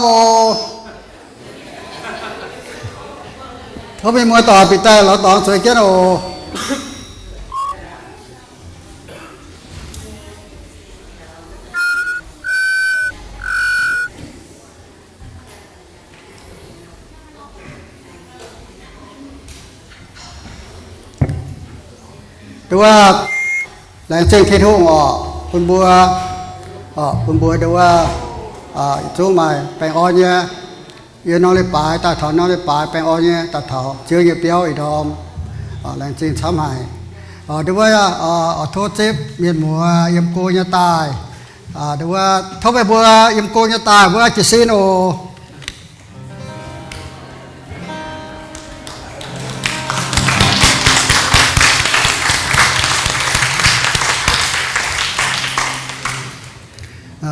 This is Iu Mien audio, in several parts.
oc. Tov mienh muoz-doic bieqc daaih lorz dorngx zueiz jienv oc. Nduov, laengz zingh Tin-Hungh oc, bun mbuo, oc, bun mbuo nduov, yietc zungv maaih baengh orn nyei, yiem norm leiz-baaix daaih taux norm leiz-baaix baengh orn nyei daaih taux Ziouv nyei biauv ih ndorm. Laengz zingh camv haic. Nduov, oix tov zipv mienh muoz yiem go nyei daaih. Nduov, tov meih mbuo yiem go nyei daaih mbuo jiez sin oc.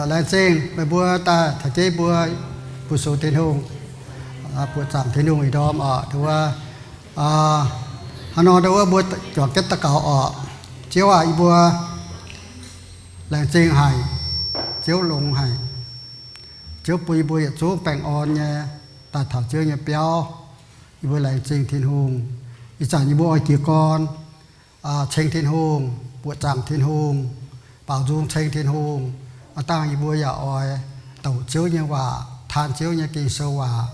Laengz zingh meih mbuo daaih taux jienv mbuo fu-sux Tin-Hungh, buoqc zaangc Tin-Hungh ih ndorm oc. Nduov, hnangv nor nduov mbuo juangc jienv daux gaux oc. Ziouv aac, yie mbuo laengz zingh haic. Ziouv longx haic. Ziouv bun yie mbuo yietc zungv baengh orn nyei daaih taux Ziouv nyei biauv. Yie mbuo laengz zingh Tin-Hungh. Ih zanc yie mbuo oix jiez gorn ceng Tin-Hungh, buoqc zaangc Tin-Hungh, baaux nzung ceng Tin-Hungh. Aav dangh yie mbuo yaac oix doqc Ziouv nyei waac, taan Ziouv nyei Ging-Sou waac.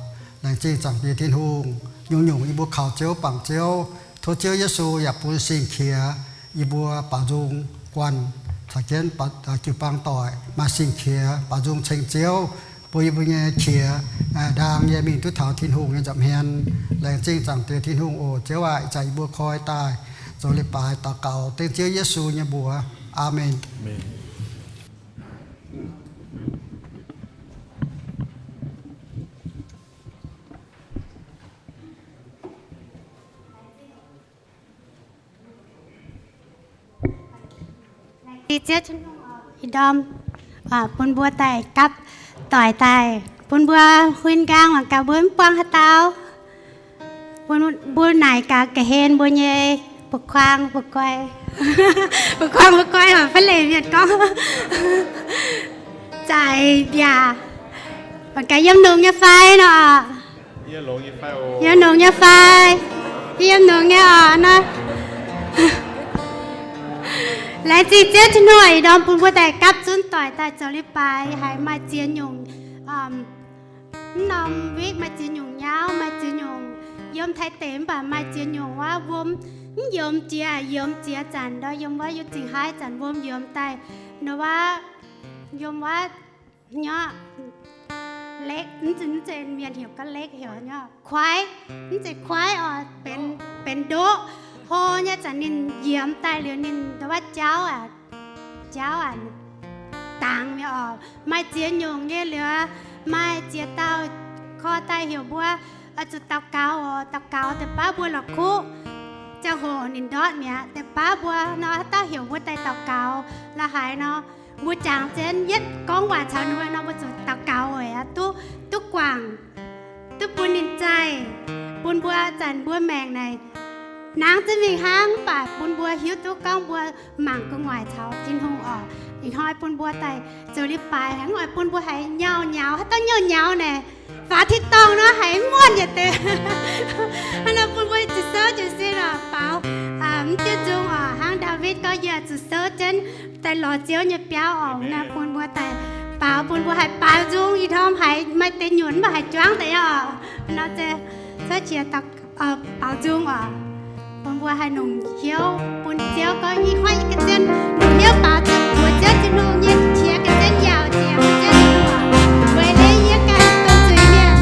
Laengz zingh Zaangc Diex Tin-Hungh. Nyungc-nyungc yie mbuo kaux Ziouv, bangc Ziouv. Tov Ziouv Yesu yaac bun sing-qiex yie mbuo baaux nzung guanh caux jienv jiu-baang doic maaih sing-qiex baaux nzung ceng Ziouv, bun yie mbuo nyei qiex ndaang nyei mingh duqv taux Tin-Hungh nyei nza'hmien. Laengz zingh Zaangc Diex Tin-Hungh oc. Ziouv aac, ih zanc yie mbuo koi daaih zoux leiz-baaix daux gaux dengv Ziouv Yesu nyei mbuox. Aamen. Ih ndorm bun mbuo daaih gapv doic daaih, bun mbuo huin nqaang mangc gaax mbuo mv buangh haaix dauh. Mbuo naaic gaax ga'hlen mbuo nyei bu kuang bu guai, bu kuang bu guai oc, fai leiz mienh gorngv zaaix mbiaac. Mangc gaax yiem longx nyei fai nor. Yiem longx nyei fai? Yiem longx nyei oc nor. Laengz zingh Ziouv Tin-Hungh ih ndorm bun mbuo daaih gapv zunv doic daaih zoux leiz-baaix haiz maaih ziex nyungc, mv norm wikv maaih ziex nyungc nyauv, maaih ziex nyungc yiem Taiv deic mv baac maaih ziex nyungc wuov wuom mv yiem jiex, yiem jiex zanc ndau yiem wuov yiem zingh haaix zanc wuom yiem daaih nor wuov, yiem wuov nyorqv lekv, mv zeiz, mv zeiz mienh heuc gorngv lekv, heuc nyorqv kuaaiv, mv zeiz kuaaiv oc, benx, benx ndoqv. Hlo nyei zanc ninh yiemx daaih liuz ninh ndau wuov jauv aac, jauv aac, dangx mi'aqv oc. Maaih ziex nyungc nyei liuz, maaih ziex dauh korv daaih heuc mbuo oix zuqc daux gaux oc. Daux gaux deix baav mbuo la'kuqv ziangh hoc ninh ndortv mi'aqv. Deix baav mbuo nor haaix dauh heuc mbuo daaih daux gaux la'haaix nor, mbuo jangx jienv yietv gorngv waac caux ninh mbuo nor, mbuo zuqc daux gaux weic aqv, duqv, duqv guangc, duqv bun ninh zaih, bun mbuo zanc mbuo maengc naaic nangv zunv mingh hnangv, mv baac bun mbuo hiuv duqv gorngv mbuo mangc gu'nguaaic caux Tin-Hungh oc. Ih hnoi bun mbuo daaih zoux leiz-baaix, hnangv oix bun mbuo haiz nyauv-nyauv, haaix dauh nyauv-nyauv naaic, faaux tin-dorngh nor haiz muonh yietc deix. Hnangv nor bun mbuo zuqc souv jienv sin oc, baaux mv diuv nzung oc. Hnangv Ndaawitv gorngv, yie zuqc souv jienv daaih lorz Ziouv nyei biauv oc. Naaiv bun mbuo daaih baaux, bun mbuo haih baaux nzung. Ih hnoi haiz maaih deix nyunc mv baac haiz juangv daaih oc. Nor se cuotv qiex baaux nzung oc. Bun mbuo haih longc hnyouv bun Ziouv gorngv, ih hnoi yie ga'zien longc hnyouv baaux zuqc buoz Ziouv Tin-Hungh nyei qiex ga'zien yaauc jiex Ziouv Tin-Hungh oc. Weic leiz yie ganh dongh zuiz-mienh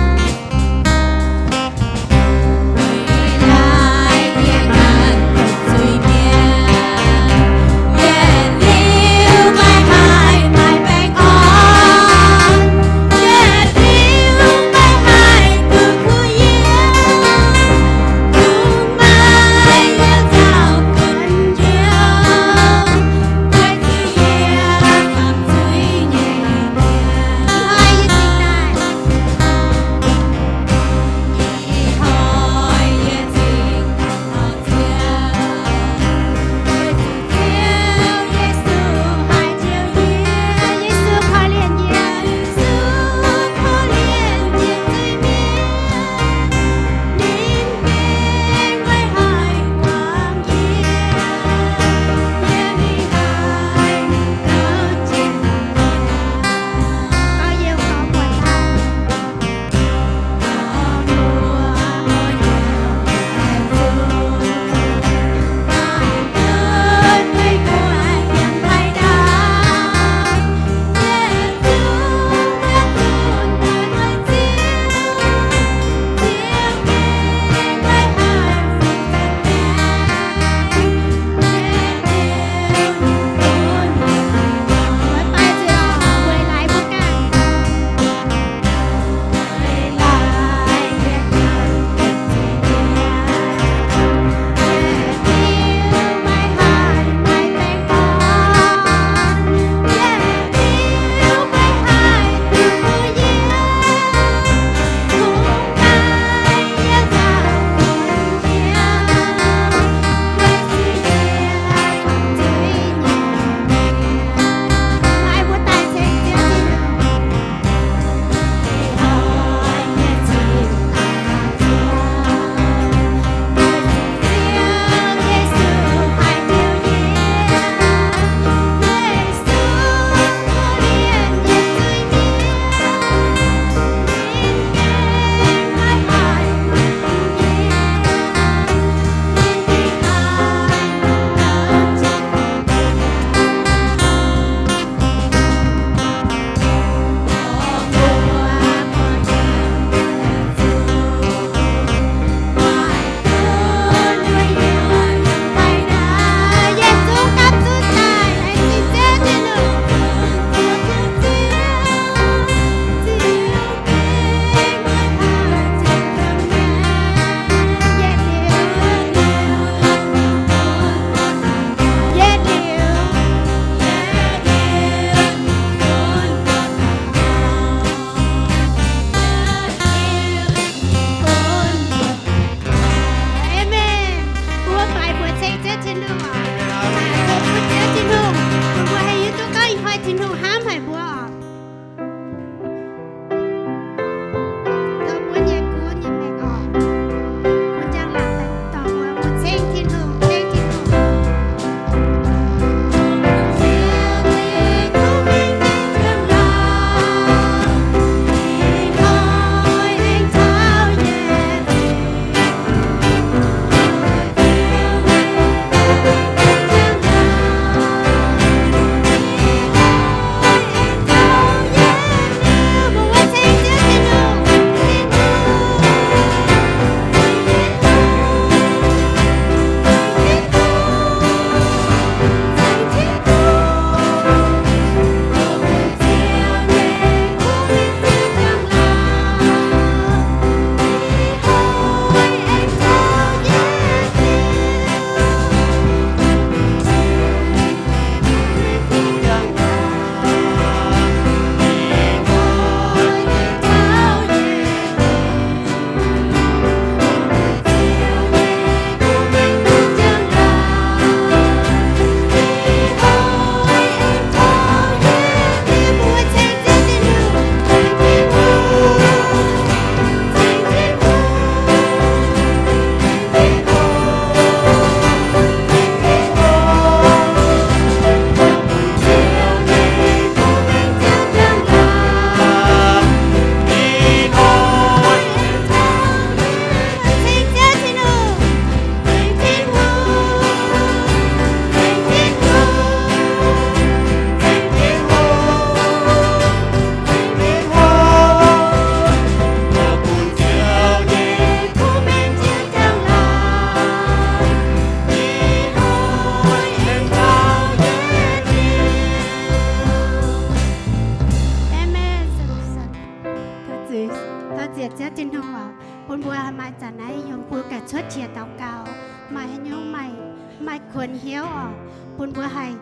zuiz. Tov nziex Ziouv Tin-Hungh oc, bun mbuo maaih zanc naaiv yiem mbuo ganh cuotv qiex daux gaux, maaih haaix nyungc maaih, maaih kuonx hnyouv oc, bun mbuo haih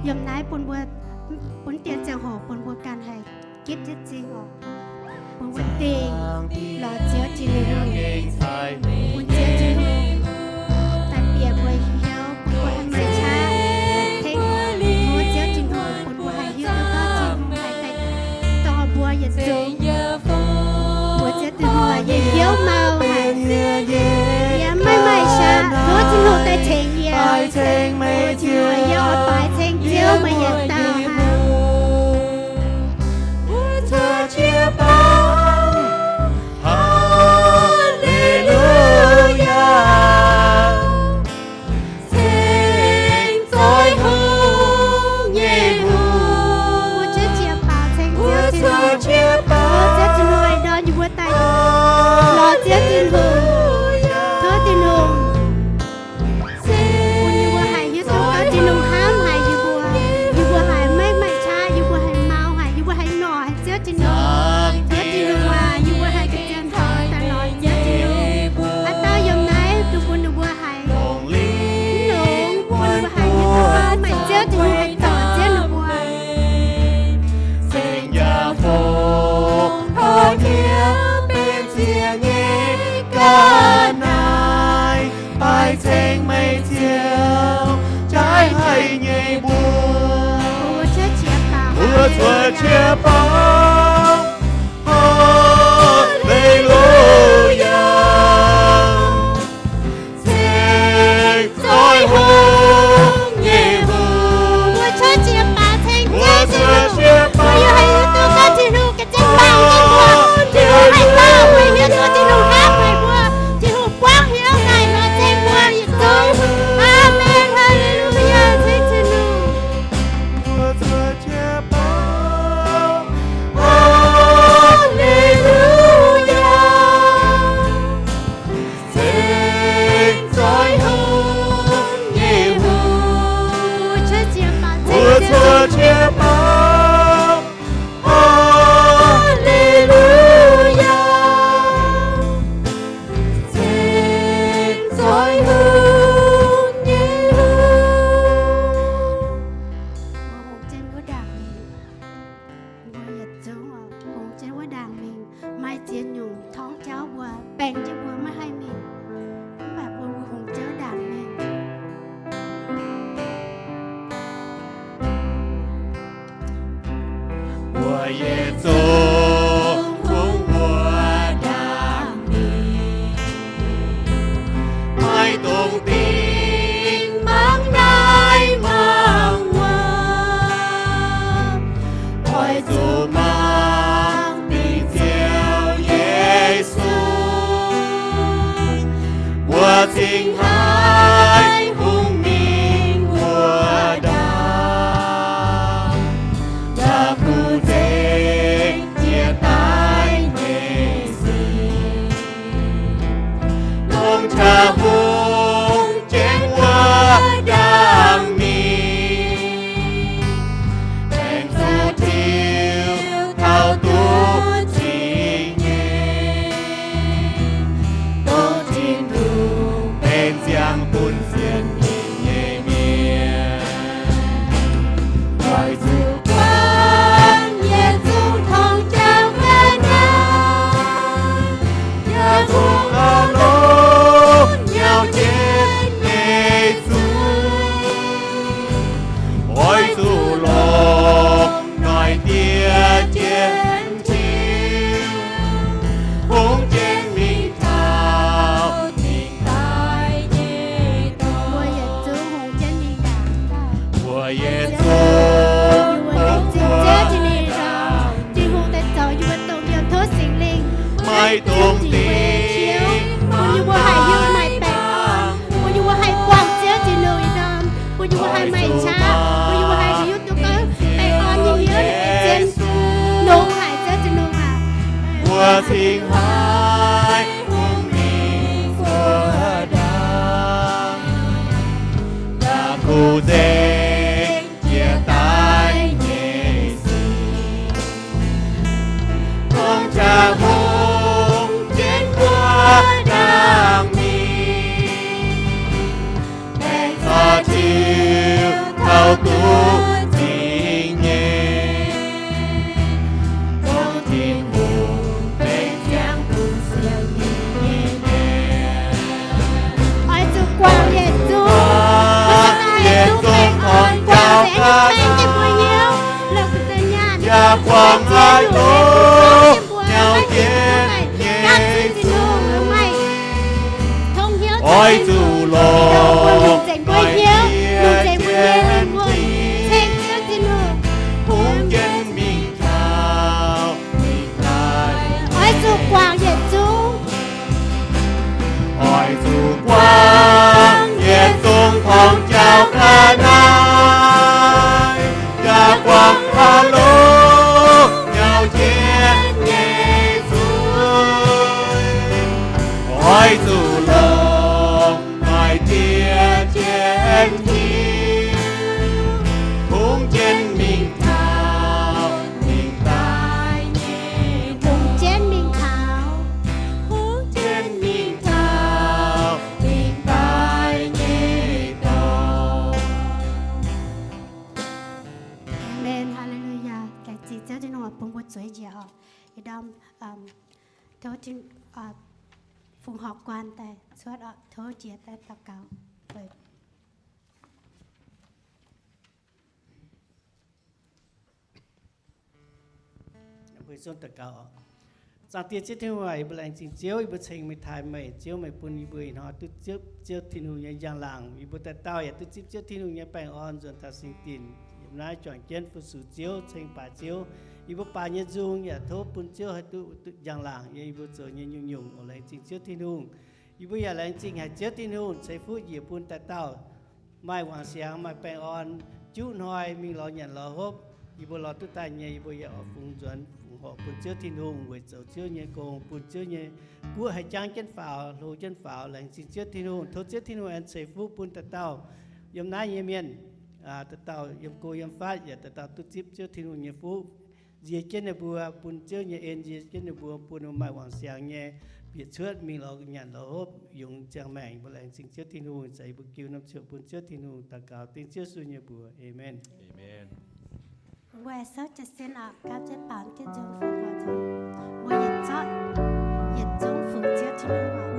yiem naaiv, bun mbuo, bun dien ziangh hoc bun mbuo ganh haih gitv jienv m'zing oc. Bun mbuo dingh lorz Ziouv Tin-Hungh, bun Ziouv Tin-Hungh daaih bieqc mbuo nyei hnyouv, bun mbuo haih maaih qaqv tengx tov Ziouv Tin-Hungh, bun mbuo haih hiuv duqv gorngv Tin-Hungh haih daaih dorh mbuo yietc zungv. Mbuox Ziouv Tin-Hungh, yie hnyouv mau haic, yie maiv maaih qaqv, tov Tin-Hungh daaih tengx yie. Tin-Hungh, yie oix baaix ceng Ziouv meih yietc dauh hnangv. Haleluya. Ceng zoih hungh nyei hungh. Mbuo cuotv qiex baaux ceng Ziouv Tin-Hungh. Tov Ziouv Tin-Hungh dorh yie mbuo daaih lorz Ziouv Tin-Hungh. Tov Tin-Hungh bun yie mbuo haih hiuv duqv gorngv Tin-Hungh hnamv haic yie mbuo. Yie mbuo haih maiv maaih qaqv, yie mbuo haih mau haic, yie mbuo haih norqc haic Ziouv Tin-Hungh. Tov Tin-Hungh aac, yie mbuo haih ga'zien taux daaih lorz Ziouv Tin-Hungh. Aa dauh yiem naaiv duqv bun ninh mbuo haih longx, bun ninh mbuo haih hiuv duqv gorngv maaih Ziouv Tin-Hungh haih zorc jienv ninh mbuo. Ceng jaa-fouv tov Ziouv benx ziex nyei ga'naaiv, baaix ceng meih Ziouv jaaix haic nyei mbuox. Mbuo cuotv qiex baaux. Haleluya. Ceng zoih hungh nyei hungh. Mbuo cuotv qiex baaux ceng Ziouv Tin-Hungh. Mbuo yaac haih hiuv duqv gorngv Tin-Hungh ga'zien bangc jienv mbuo. Tin-Hungh haih dorh mbuo hiuv duqv Tin-Hungh hnamv haic mbuo. Tin-Hungh buangv hnyouv daaih lorz ceng mbuo yietc zungv. Aamen. Haleluya. Ceng Tin-Hungh. Haleluya. Ceng zoih hungh nyei hungh. Mbuo cuotv qiex baaux. Haleluya. Ceng zoih hungh nyei hungh. Mbuo hungx jienv wuov ndaangc mingh. Mbuo yietc zungv hungx jienv wuov ndaangc mingh. Maaih ziex nyungc torngv jauv mbuo, baeng jienv mbuo maiv haih mingh. Mv baac mbuo hungx jienv wuov ndaangc mingh. Mbuo yietc zungv hungx wuov ndaangc mingh. Maiv dungx dingh mangc naaiv mangc wuov. Oix zuqc mangc dingc Ziouv Yesu. Mbuo cingx haih hungx mingh wuov ndaangc. Da'kuv nzengc jiex daaih nyei sic. Dongh qaqv hungx jienv wuov ndaangc mingh, aengx zuqc tiuv taux duqv zingh nyei, dongh Tin-Hungh benx ziangh bun sienx ninh nyei mienh. Oix zuqc buangv yietc zungv torngv jauv fai naaiv, yaac zuqc aa longx nyauv jienv nyei zuiz. Oix zuqc longc noic ndie jienv tiuv, hungx jienv mingh taux dingc daaih nyei dorngx. Mbuo yietc zungv hungx jienv mingh ndaangc. Mbuo yietc zungv hungx wuov ndaangc. Tin-Hungh daaih zoux yie mbuo dongh liemh tov Singx Lingh maiv dungx dingh, bun yie mbuo haih hiuv maaih baengh orn, bun yie mbuo haih buangh Ziouv Tin-Hungh nyei norm, bun yie mbuo haih maaih qaqv, bun yie mbuo haih hiuv duqv gorngv baengh orn nyei hnyouv naaic zien longx haic Ziouv Tin-Hungh aac. Mbuo cingx haih hungx mingh wuov ndaangc, da'kuv nzengc jiex daaih nyei sic. Dongh qaqv hungx Oix zuqc longc mbuo hnyouv, longc nzengc mbuo nyei lingh wuonh ceng Ziouv Tin-Hungh, hungh jienv mingh taux mingh daaih. Oix zuqc guangc yietc zungv, oix zuqc guangc yietc zungv torngv jauv ga'naaiv, yaac guangc haaix longx nyauv jienv nyei zuiz. Oix zuqc longc maaih diev jienv hiuv, hungh jienv mingh taux mingh daaih nyei, hungh jienv mingh taux, hungh jienv mingh taux mingh daaih nyei dorngx. Aamen. Haa^le^lu^yaa. Laengz zingh Ziouv Tin-Hungh bun mbuo zueiz njiec oc. Ih ndorm tov fungx horc guaan daaih cuotv oc. Tov jiex daaih daux gaux. Mbuo daux gaux. Zaangc Diex Ziouv Tin-Hungh aac, yie mbuo laengz zingh Ziouv, yie mbuo ceng meih, taaih meih, Ziouv meih bun yie mbuo ih hnoi duqv zipv Ziouv Tin-Hungh nyei njang-laangc. Yie mbuo daaih dauh yaac duqv zipv Ziouv Tin-Hungh nyei baengh orn nzuonx taux singx dinc. Yiem naaiv juangc jienv fu-sux Ziouv, ceng baaix Ziouv. Yie mbuo baaix nyei nzung yaac tov bun Ziouv haih duqv njang-laangc yiem yie mbuo zoux nyei nyungc-nyungc oc. Laengz zingh Ziouv Tin-Hungh. Yie mbuo yaac laengz zingh haic Ziouv Tin-Hungh ceix fuqv njiec bun daaih dauh maaih wangc siangx, maaih baengh orn, juqv hnoi mingh lorz nyanc lorz hopv. Yie mbuo lorz duqv daaih nyei, yie mbuo yaac oix fungx nzuonx fungx horc bun Ziouv Tin-Hungh weic zoux Ziouv nyei gong, bun Ziouv nyei guoqv haih jangv jienv faaux, hlo jienv faaux. Laengz zingh Ziouv Tin-Hungh. Tov Ziouv Tin-Hungh aengx ceix fuqv bun dauh dauh yiem naaiv nyei mienh, dauh dauh yiem go yiem fatv yaac dauh dauh duqv zipv Ziouv Tin-Hungh nyei fuqv. Nziex jienv ninh mbuo, bun Ziouv nyei en nziex jienv ninh mbuo, bun ninh mbuo maaih wangc siangx nyei bieqc cuotv mingh lorz nyanc lorz hopv, yungz ziangh maengc. Mbuo laengz zingh Ziouv Tin-Hungh, za'gengh mbuo giu norm ziouc bun Ziouv Tin-Hungh daux gaux dengv Ziouv Yesu nyei mbuox. Aamen. Mbuo aengx souv jiez sin oc, gapv jienv baamz jienv nzung fungx horc. Mbuo yietc zungv, yietc zungv fungx Ziouv Tin-Hungh oc.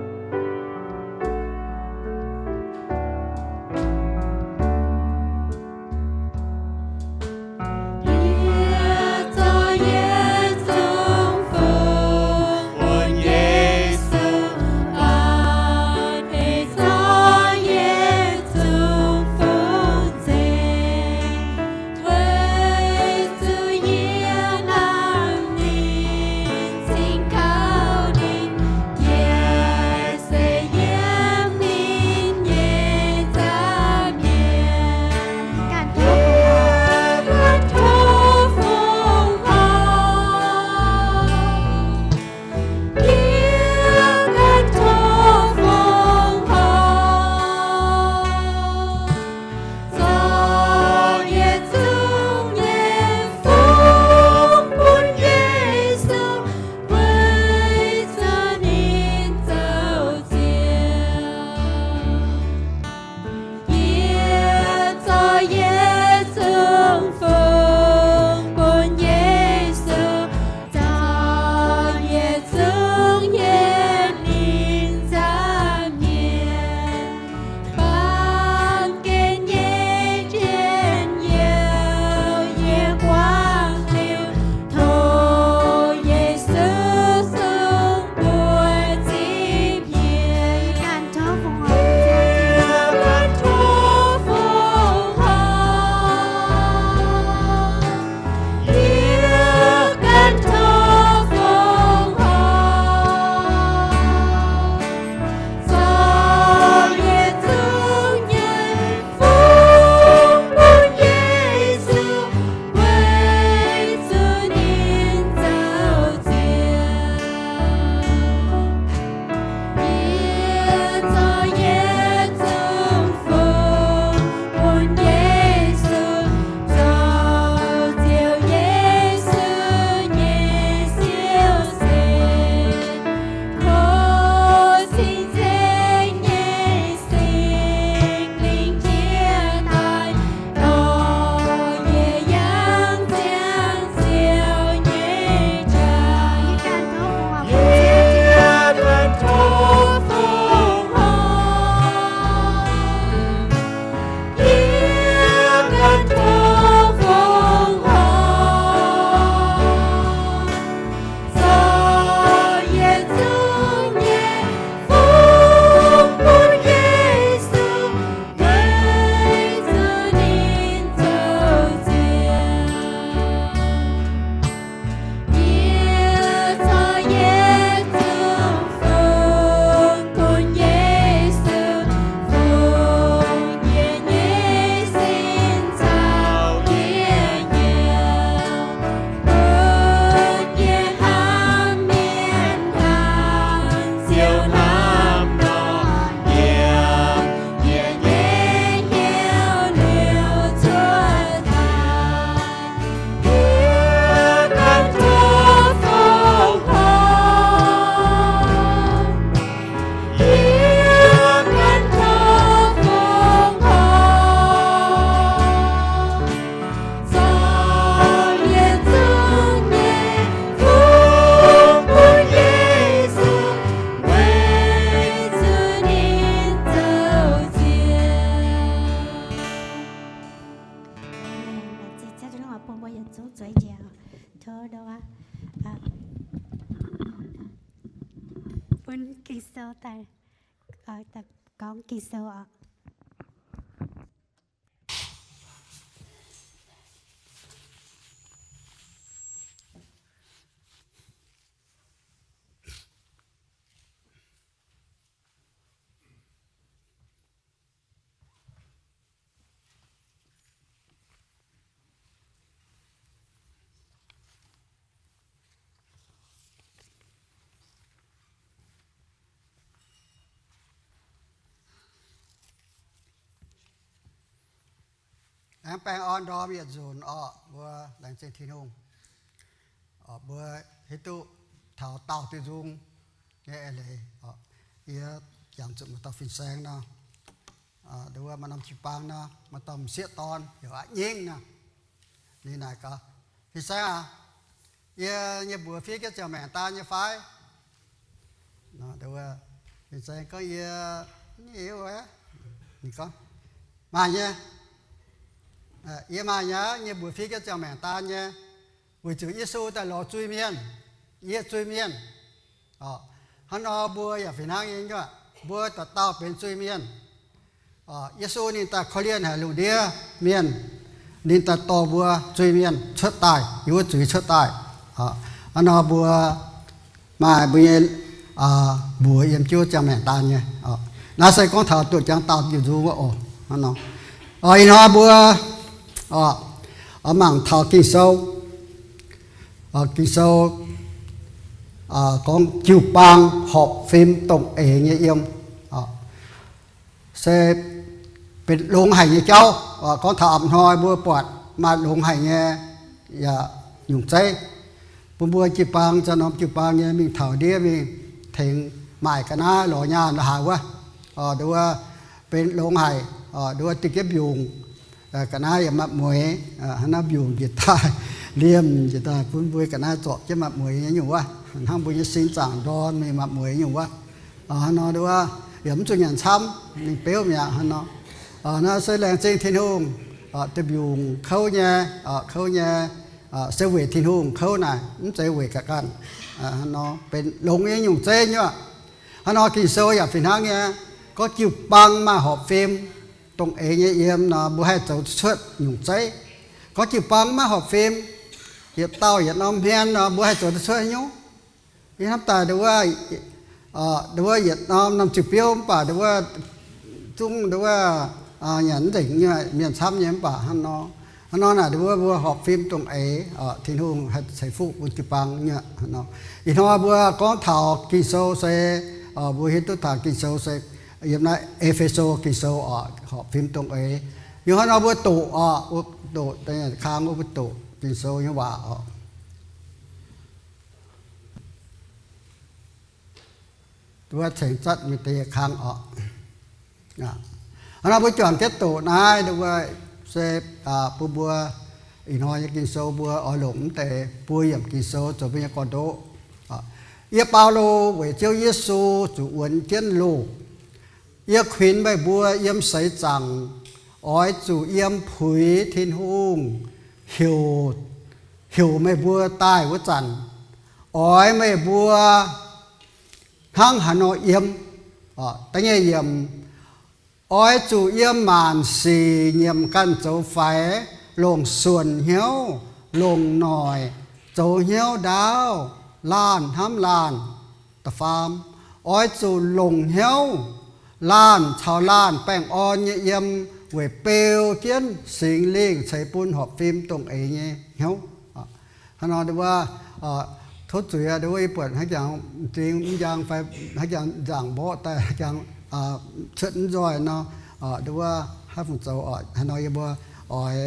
Yie zoux yietc zungv fungx bun Yesu, zoux yietc zungv fungx zeiv, weic zuqc yie hnamv ninh. Bun Ging-Sou daaih, daaih gorngv Ging-Sou oc. Aengx baengh orn ndorm yietc nzunc orqc, mbuo laengz zingh Tin-Hungh. Mbuo hiuv duqv taux daauh diuh nzung nyei eix leiz. Yie jangx zuqc maaih dauh fin-saeng nor, nduov maaih norm jiu-baang nor, maaih dauh m'sieqv dorn heuc A'nyingv nor. Ninh naaic gaax, Fin-saeng aac, yie nyei mbuox fiev jienv ziangh maengc daan nyei fai? Fin-saeng gorngv, Yie, ninh gorngv, Maaih nyei. Yie maaih nyei, nyei mbuox fiev jienv ziangh maengc daan nyei, weic zuqc Yesu daaih lorz zuiz-mienh, yie zuiz-mienh. Hnangv nor mbuo yaac fih hnangv nyei nyuoqc, mbuo dauh dauh benx zuiz-mienh. Yesu ninh daaih korv-lienh haic lungh ndiev mienh, ninh daaih dorh mbuo zuiz-mienh cuotv daaih, yiem wuov zuiz cuotv daaih. Hnangv nor mbuo maaih mbuo nyei mbuox yiem jienv ziangh maengc daan nyei. Naaiv se gorngv taux duqv jangx daauh diuh nzung wuov oc. Hnangv nor, ih hnoi mbuo oix mangc taux Ging-Sou. Ging-Sou gorngv jiu-baang horpc fim dongh eix nyei yiem. Se benx longx haic nyei jauv. Gorngv taux a'hnoi mbuo buatc maaih longx haic nyei yaac nyungc zeiv. Bun mbuo jiu-baang, za'gengh norm jiu-baang nyei mingh taux ndiev mingh tengx maaic ga'naaiv lorz nyaanh lorz haaix wuov, nduov benx longx haic. Nduov diuh jienv mbiungc, ga'naaiv yaac maaih mueix, hnangv naaiv mbiungc njiec daaih, liemh njiec daaih, bun mbuo ga'naaiv zorpc jienv maaih mueix nyei nyungc wuov, hnangv mbuo nyei sin zaangc ndorn mingh maaih mueix nyungc wuov. Hnangv nor nduov, yaac mv zuqc nyanc camv, mingh beuv mi'aqv hnangv nor. Naaiv se laengz zingh Tin-Hungh, deix mbiungc kouv nyei, kouv nyei, se weic Tin-Hungh kouv naaic, mv zeiz weic ga'ganh. Hnangv nor benx longx nyei nyungc zeiv nyuoqc. Hnangv nor Ging-Sou yaac fih hnangv nyei, gorngv jiu-baang maaih horpc fim dongh eix nyei yiem nor, mbuo haih zoux cuotv nyungc zeiv. Gorngv jiu-baang maiv horpc fim, yietc dauh yietc norm hmien nor, mbuo haih zoux duqv cuotv haaix nyungc? Yie hnamv daaih nduov, nduov yietc norm norm ziu biouv mv baac nduov zungv nduov nyanc mv nzengc nyei mienh camv nyei mv baac hnangv nor. Hnangv nor naaic nduov mbuo horpc fim dongh eix, Tin-Hungh haih ceix fuqv bun jiu-baang nyei. Ih hnoi mbuo gorngv taux Ging-Sou se, mbuo hiuv duqv taux Ging-Sou se yiem naaiv E^fe^so Ging-Sou oc, horpc fim dongh eix. Yiem hnoi nor mbuo doqc oc, mbuo doqc da'nyeic kang wuov mbuo doqc Ging-Sou nyei waac oc. Nduov ceng zatv mingh da'nyeic kang oc. Hnangv nor mbuo juangc jienv doqc naaiv, nduov se bun mbuo ih hnoi nyei Ging-Sou mbuo oix longc mv deix buo yiemc Ging-Sou zoux mbuo nyei gorn-ndoqv. Yie, Baulo, weic Ziouv Yesu zuqc wuonx jienv loh, yie kuinx meih mbuo yiem seix zaangc oix zuqc yiem puix Tin-Hungh heuc, heuc meih mbuo daaih wuov zanc, oix meih mbuo hnangv haaix nor yiem. Da'nyeic yiemc, oix zuqc yiem maanc sic nyiemc ganh zoux faix, longc suonc hnyouv, longc noic, zoux hnyouv ndaauv, laanh hnamv laanh. Da'faam, oix zuqc longc hnyouv, laanh caux laanh baengh orn nyei yiem, weic beu jienv Singx Lingh ceix bun horpc fim dongh eix nyei hnyouv. Hnangv nor nduov, tov zuiz nduov, yie buatc hnangv jangx m'zing m'njang fai hnangv jangx nzaangc mborqv daaih hnangv jangx cuotv mv nzoih nor, nduov haaix fungc zoux oc. Hnangv nor yie mbuo oix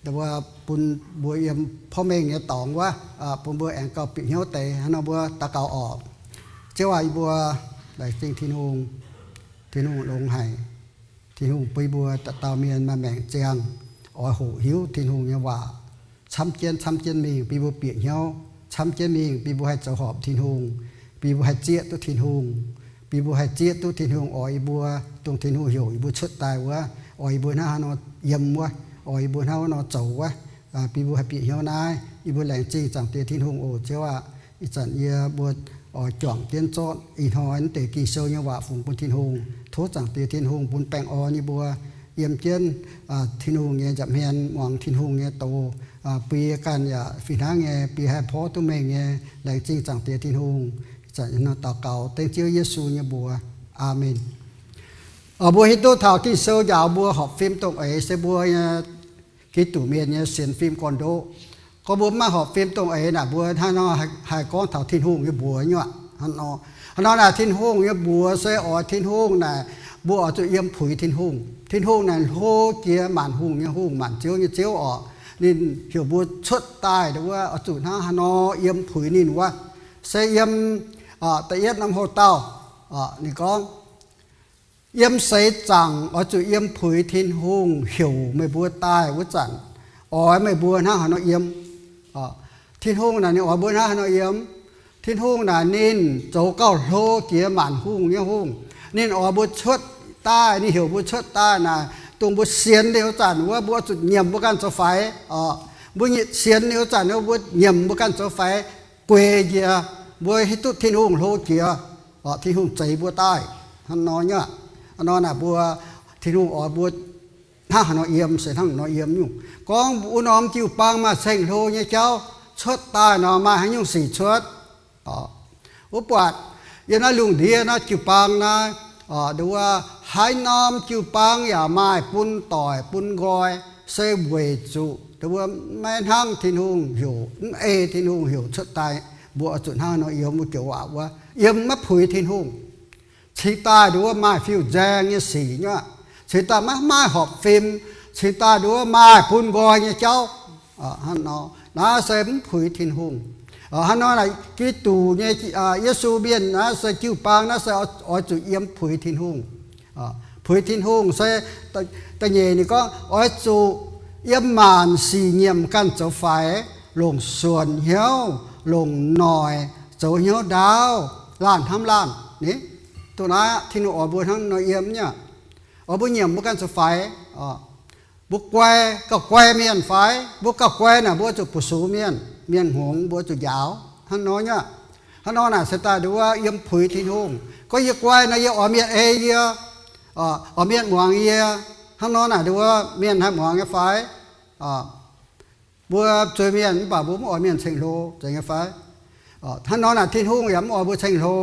nduov bun mbuo yiem porv mengh nyei dorngx wuov, bun mbuo aengx gauh bieqc hnyouv deix. Hnangv nor mbuo daux gaux oc. Ziouv aac, yie mbuo laengz zingh Tin-Hungh. Tin-Hungh longx haic. Tin-Hungh bun mbuo dauh dauh mienh maaih maengc ziangh oix hoqc hiuv Tin-Hungh nyei waac camv jienv camv jienv mingh, bun mbuo bieqc hnyouv camv jienv mingh, bun mbuo haih zoux horpc Tin-Hungh, bun mbuo haih zieqv duqv Tin-Hungh, bun mbuo haih zieqv duqv Tin-Hungh oix yie mbuo, dongh Tin-Hungh heuc yie mbuo cuotv daaih wuov, oix yie mbuo hnangv haaix nor yiem wuov, oix yie mbuo hnangv haaix nor zoux wuov, bun mbuo haih bieqc hnyouv naaiv. Yie mbuo laengz zingh Zaangc Diex Tin-Hungh oc. Ziouv aac, ih zanc yie mbuo oix juangc jienv zorqv ih hnoi naaiv deix Ging-Sou nyei waac fungx bun Tin-Hungh. Tov Zaangc Diex Tin-Hungh bun baengh orn nyei mbuo yiem jienv Tin-Hungh nyei nza'hmien, muangx Tin-Hungh nyei doz, bun yie ganh yaac fih hnangv nyei, bun yie haih porv duqv mengh nyei. Laengz zingh Zaangc Diex Tin-Hungh. Ih zanc daux gaux dengv Ziouv Yesu nyei mbuox. Aamen. Mbuo hiuv duqv taux Ging-Sou njaaux mbuo horpc fim dongh eix se mbuo nyei Giduc mienh nyei sienx fim gorn-ndoqv. Gorngv mbuo mv maaih horpc fim dongh eix naaic, mbuo hnangv nor haih gorngv taux Tin-Hungh nyei mbuox nyei aqv. Hnangv nor naaic, Tin-Hungh nyei mbuox se oix Tin-Hungh naaic, mbuo oix zuqc yiem puix Tin-Hungh. Tin-Hungh naaic hlo jiex maanc hungh nyei Hungh, maanc ziouv nyei Ziouv oc. Ninh heuc mbuo cuotv daaih wuov oix zuqc hnangv haaix nor yiem puix ninh wuov. Se yiem da'yietv norm houx-dauh, ninh gorngv, Yiem seix zaangc oix zuqc yiem puix Tin-Hungh heuc meih mbuo daaih wuov zanc, oix meih mbuo hnangv haaix nor yiem. Tin-Hungh naaic ninh oix mbuo hnangv haaix nor yiem? Tin-Hungh naaic ninh zoux gauh hlo jiex maanc hungh nyei Hungh. Ninh oix mbuo cuotv daaih, ninh heuc mbuo cuotv daaih naaic, dongh mbuo sienx ninh wuov zanc wuov, mbuo oix zuqc nyiemc mbuo ganh zoux faix. Mbuo sienx ninh wuov zanc wuov, mbuo nyiemc mbuo ganh zoux faix, gueic njiec, mbuo hiuv duqv Tin-Hungh hlo jiex, Tin-Hungh zeix mbuo daaih. Hnangv nor nyei, hnangv nor naaic mbuo, Tin-Hungh oix mbuo hnangv haaix nor yiem se hnangv nor yiem nyungc. Gorngv wuov norm jiu-baang maaih ceng-hlo nyei jauv cuotv daaih nor, maaih haaix nyungc sic cuotv? Wuov buatc yiem naaiv lungh ndiev naaiv jiu-baang naaiv, nduov, haaix norm jiu-baang yaac maaih bun doic bun nqoi, se weic zuqc nduov maiv hnangv Tin-Hungh heuc, mv ei Tin-Hungh heuc cuotv daaih. Mbuo oix zuqc hnangv nor yiem wuov joux waac wuov, yiem maiv puix Tin-Hungh. Cingx daaih nduov maaih fiuv-nzaeng nyei sic nyei, cingx daaih maiv maaih horpc fim, cingx daaih nduov maaih bun nqoi nyei jauv. Hnangv nor, naaiv se mv puix Tin-Hungh. Hnangv nor naaic, Giduc nyei, Yesu mienh naaiv se jiu-baang naaiv se oix zuqc yiem puix Tin-Hungh. Puix Tin-Hungh se, da'nyeic ninh gorngv oix zuqc yiem maanc sic nyiemc ganh zoux faix, longc suonc hnyouv, longc noic, zoux hnyouv ndaauv, laanh hnamv laanh ni. Dongh naaiv Tin-Hungh oix mbuo hnangv nor yiem nyei. Oix mbuo nyiemc mbuo ganh zoux faix. Mbuo guai, gauh guai mienh faix. Mbuo gauh guai naaic mbuo zuqc bu sux mienh, mienh hngongx mbuo zuqc njaaux. Hnangv nor nyei. Hnangv nor naaic se daaih nduov yiem puix Tin-Hungh. Gorngv yie guai nor yie oix mienh ei yie, oix mienh muangx yie. Hnangv nor naaic nduov mienh haih muangx nyei fai? Mbuo zuiz-mienh mv baac mbuo mv oix mienh ceng-hlo, zeiz nyei fai? Hnangv nor naaic Tin-Hungh yaac mv oix mbuo ceng-hlo.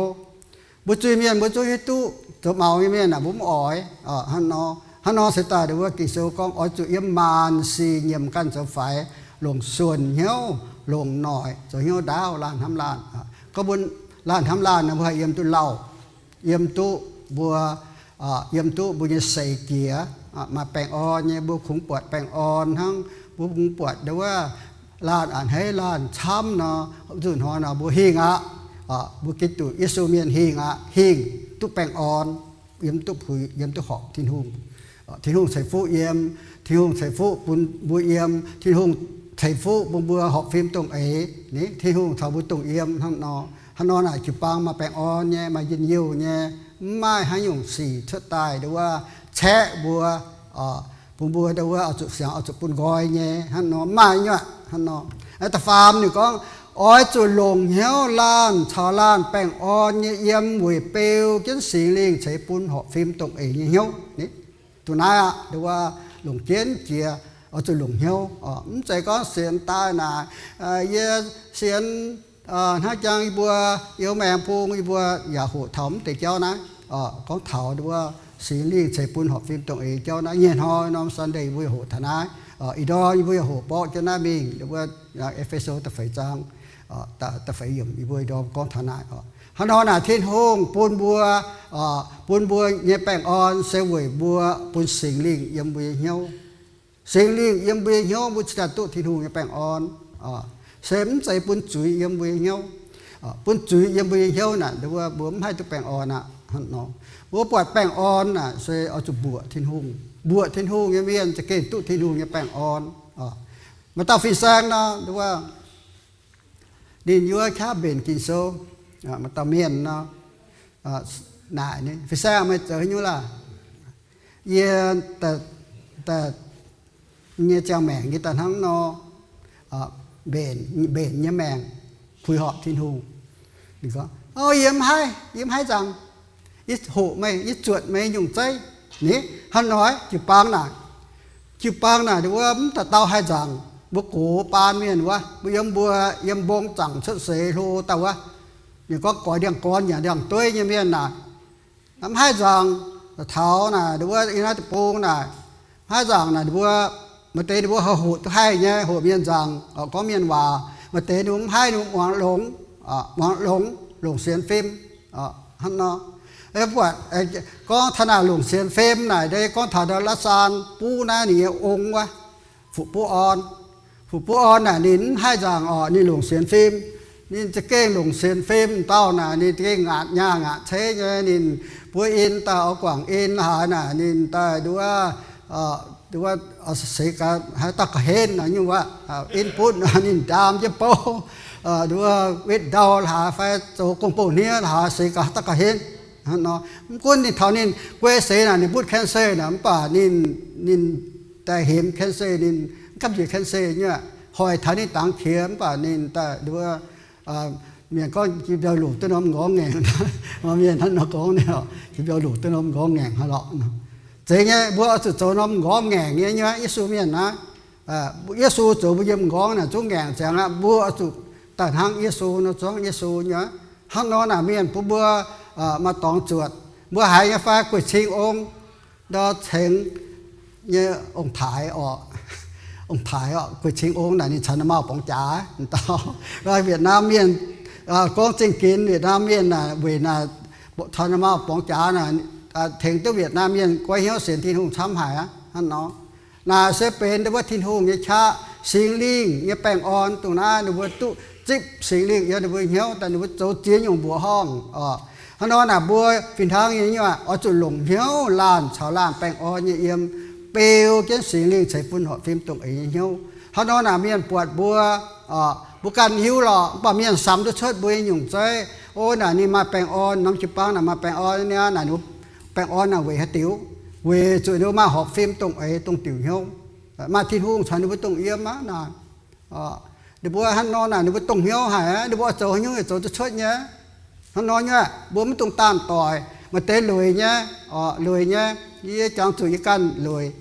Mbuo zuiz-mienh mbuo zungv hiuv duqv zoux maux nyei mienh naaic mbuo mv oix. Hnangv nor, hnangv nor se daaih nduov Ging-Sou gorngv oix zuqc yiem maanc sic nyiemc ganh zoux faix, longc suonc hnyouv, longc noic, zoux hnyouv ndaauv, laanh hnamv laanh. Gorngv mbuo laanh hnamv laanh nor mbuo haih yiem duqv lauh, yiem duqv mbuo, yiem duqv mbuo nyei seix jiex, maaih baengh orn nyei, mbuo kungx buatc baengh orn hnangv, mbuo kungx buatc nduov laanh a'hneiv laanh camv nor, zuqc hnoi nor mbuo hingh aqv. Mbuo Giduc Yesu mienh hingh aqv, hingh duqv baengh orn, yiem duqv puix, yiem duqv horpc Tin-Hungh. Tin-Hungh ceix fuqv yiem, Tin-Hungh ceix fuqv bun mbuo yiem, Tin-Hungh ceix fuqv bun mbuo horpc fim dongh eix ni, Tin-Hungh caux mbuo dongh yiem hnangv nor. Hnangv nor naaic jiu-baang maaih baengh orn nyei, maaih njien-youh nyei, mv maaih haaix nyungc sic cuotv daaih nduov caeqv mbuo, bun mbuo nduov oix zuqc siangx oix zuqc bun nqoi nyei, hnangv nor mv maaih nyei. Hnangv nor, da'faam ninh gorngv, oix zuqc longc hnyouv laanh caux laanh baengh orn nyei yiem weic beu jienv Singx Lingh ceix bun horpc fim dongh eix nyei hnyouv ni. Dongh naaiv aqv, nduov longc jienv jiex, oix zuqc longc hnyouv. Mv zeiz gorngv sienx daaih naaic, yie sienx hnangv jangx yie mbuo, yie maengx bung yie mbuo yaac hoqc taux mv deix jauv naaiv. Gorngv taux nduov Singx Lingh ceix bun horpc fim dongh eix jauv naaiv, nyei hnoi norm Sunday yie mbuo yaac hoqc taux naaiv. Ih ndorm yie mbuo yaac hoqc borqv jienv naaiv mingh, nduov E^fe^so da'feix zaang, da'feix yiemc yie mbuo ih ndorm gorngv taux naaic. Hnangv nor naaic Tin-Hungh bun mbuo, bun mbuo nyei baengh orn se weic mbuo bun Singx Lingh yiem mbuo nyei hnyouv. Singx Lingh yiem mbuo nyei hnyouv, mbuo cingx daaih duqv Tin-Hungh nyei baengh orn. Se mv zeiz bun zuiz yiem mbuo nyei hnyouv. Bun zuiz yiem mbuo nyei hnyouv naaic, nduov mbuo mv haih duqv baengh orn aqv. Hnangv nor, mbuo buatc baengh orn naaic se oix zuqc mbuoqc Tin-Hungh. Mbuoqc Tin-Hungh nyei mienh za'gengh duqv Tin-Hungh nyei baengh orn. Maaih dauh fin-saeng nor, nduov ninh yuov qaqv mbenc Ging-Sou, maaih dauh mienh nor, naaic ninh, Fin-saeng, meih zoux haaix nyungc laah? Yie daaih nyei ziangh maengc yie daaih hnangv nor, mbenc, mbenc nyei maengc, puix horpc Tin-Hungh. Ninh gorngv, Nor yie mv haih, yie mv haih nzaangc. Yie hoqc meih, yie zuotc meih nyungc zeiv. Ni, hnangv nor jiu-baang naaic, jiu-baang naaic wuov mv dauh dauh haih nzaangc. Mbuo gox baan mienh wuov, mbuo yiem, mbuo yiem mbong zaangc cuotv seix hlo dauh wuov, ninh gorngv goix ndiangx-gorn yaac ndiangx-dueiv nyei mienh naaic, mv haih nzaangc. Taux naaic wuov yiem naaiv deic-bung naaic, mv haih nzaangc naaic, ninh mbuo, maaih deix ninh mbuo hoqc duqv haih nyei, hoqc mienh nzaangc, gorngv mienh waac. Maaih deix ninh mbuo mv haih, ninh mbuo muangx longx, muangx longx, longc sienx fim. Hnangv nor, buatc gorngv taux naaic longc sienx fim naaic, gorngv taux ndau La'saan buv naaiv ninh nyei ong wuov, Fu Buv Orn. Fu Buv Orn naaic ninh mv haih nzaangc orqc, ninh longc sienx fim. Ninh za'gengh longc sienx fim dauh naaic, ninh za'gengh ngaatc nyaah ngaatc ceix nyei. Ninh mbuo in daaih oix guangc in haaix naaic, ninh daaih nduov, nduov seix gaax haaix dauh ga'hlen naaic nyungc wuov, in butv ninh ndaam jienv bouv, nduov wetv ndau haaix fai zoux gong-bouh hniev haaix, seix gaax haaix dauh ga'hlen. Hnangv nor, mv gunv ninh taux ninh guei seix naaic ninh butv cancer naaic, mv baac ninh, ninh daaih hemx cancer, ninh mv gamh nziex cancer nyei, hoic taux ninh dangx qiex, mv baac ninh daaih nduov, mienh gorngv jiex mbiauh luc duqv norm nqorngv ngaengc. Mienh hnangv nor gorngv, jiex mbiauh luc duqv norm nqorngv ngaengc hnangv lorqc. Zeiz nyei, mbuo oix zuqc zoux norm nqorngv ngaengc nyei, nyei Yesu mienh naaiv. Yesu zoux mbuo yiem nqorngv naaic zungv ngaengc ziangx aqv. Mbuo oix zuqc daaih hnangv Yesu nor, zuangv Yesu nyei. Hnangv nor naaic mienh bun mbuo maaih dorngx zuotc. Mbuo haiz nyei fai Gueix Cing Ong, ndau Cengx nyei ong-taaix orqc, ong-taaix orqc, Gueix Cing Ong naaic ninh caux naaiv Mauv Borngz Jaax dauh, Wietc Naamh mienh, gorngv zingh ginx Wietc Naamh mienh naaic, weic naaic caux naaiv Mauv Borngz Jaax naaic, tengx duqv Wietc Naamh mienh goiv hnyouv sienx Tin-Hungh camv haic aqv. Hnangv nor, naaic se benx wuov Tin-Hungh nyei qaqv, Singx Lingh nyei baengh orn. Dongh naaiv ninh mbuo duqv zipv Singx Lingh yiem ninh mbuo hnyouv daaih, ninh mbuo zoux ziex nyungc mbuoqc horngh oc. Hnangv nor naaic mbuo fih hnangv nyei nyuoqc oix zuqc longc hnyouv laanh caux laanh baengh orn nyei yiem, beu jienv Singx Lingh ceix bun horpc fim dongh eix nyei hnyouv. Hnangv nor naaic mienh buatc mbuo, mbuo ganh hiuv lorqc, mv baac mienh samx duqv cuotv mbuo nyei nyungc zeiv. O, naaic ninh maaih baengh orn, norm jiu-baang naaic maaih baengh orn niaa, naaic ninh baengh orn naaic weic haaix diuc? Weic zuqc ninh mbuo maaih horpc fim dongh eix dongh diuc hnyouv, maaih Tin-Hungh caux ninh mbuo dongh yiem aqv naaic. Ninh mbuo hnangv nor naaic ninh mbuo dongh hnyouv haic aqv. Ninh mbuo oix zoux haaix nyungc yaac zoux duqv cuotv nyei. Hnangv nor nyei, mbuo mv dungx daanh doic. Maaih deix lueic nyei, lueic nyei. Yie jangx zuqc yie ganh lueic.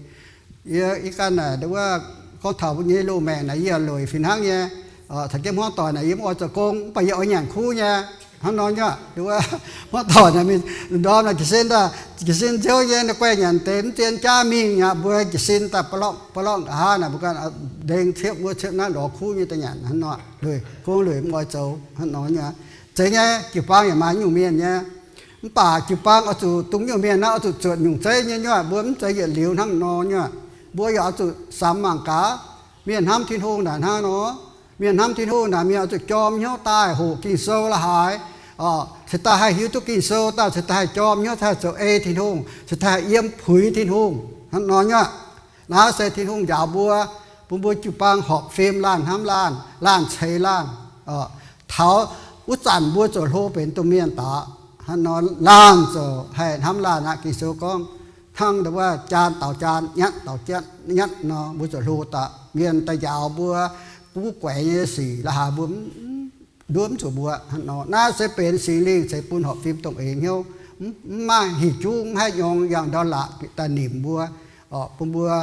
Yie, yie ganh naaic wuov, gorngv taux mbuo nyei loz-maengc naaic yie lueic fih hnangv nyei. Caux jienv hmuangv doic naaic yie mv oix zoux gong, mv baac yie oix nyanc kuv nyei. Hnangv nor nyei, wuov hmuangv doic naaic mingh ndorm naaic jiez sin, jiez sin nziouv nyei, guaih nyanc deix mv zien jaav mingh aqv. Mbuo jiez sin daaih ba'lorngh ba'lorngh nqa'haav naaic, mbuo ganh ndengx ciepv wuov ciepv naaiv lorz kuv nyei daaih nyanc hnangv nor. Lueic, gong lueic mv oix zoux hnangv nor nyei. Zeiz nyei, jiu-baang yaac maaih nyungc mienh nyei. Mv baac jiu-baang oix zuqc dongh nyungc mienh naaiv oix zuqc zuotc nyungc zeiv nyei nyuoqc. Mbuo mv zeiz yietc liuz hnangv nor nyuoqc. Mbuo yaac oix zuqc samx mangc gaax. Mienh hnamv Tin-Hungh naaic hnangv nor. Mienh hnamv Tin-Hungh naaic mienh oix zuqc jorm hnyouv daaih hoqc Ging-Sou la'haaix, cingx daaih haih hiuv duqv Ging-Sou, daaih cingx daaih haih jorm hnyouv, haih zoux ei Tin-Hungh, cingx daaih haih yiem puix Tin-Hungh hnangv nor nyuoqc. Naaiv se Tin-Hungh njaaux mbuo, bun mbuo jiu-baang horpc fim, laanh hnamv laanh, laanh ceix laanh. Taux wuov zanc mbuo ziouc hlo benx domh mienh daaih. Hnangv nor laanh ziouc haih hnamv laanh aqv. Ging-Sou gorngv, hnangv wuov jaan daux jaan, nyatv daux nyatv nor, mbuo ziouc hlo daaih. Mienh daaih njaaux mbuo, guv guaix nyei sic la'haaix mbuo nduov mv zuqc mbuo hnangv nor. Naaiv se benx Singx Lingh ceix bun horpc fim dongh eix hnyouv. Mv maaih hinc juv, mv haih nyorng yangh ndau laqc daaih nimc mbuo, bun mbuo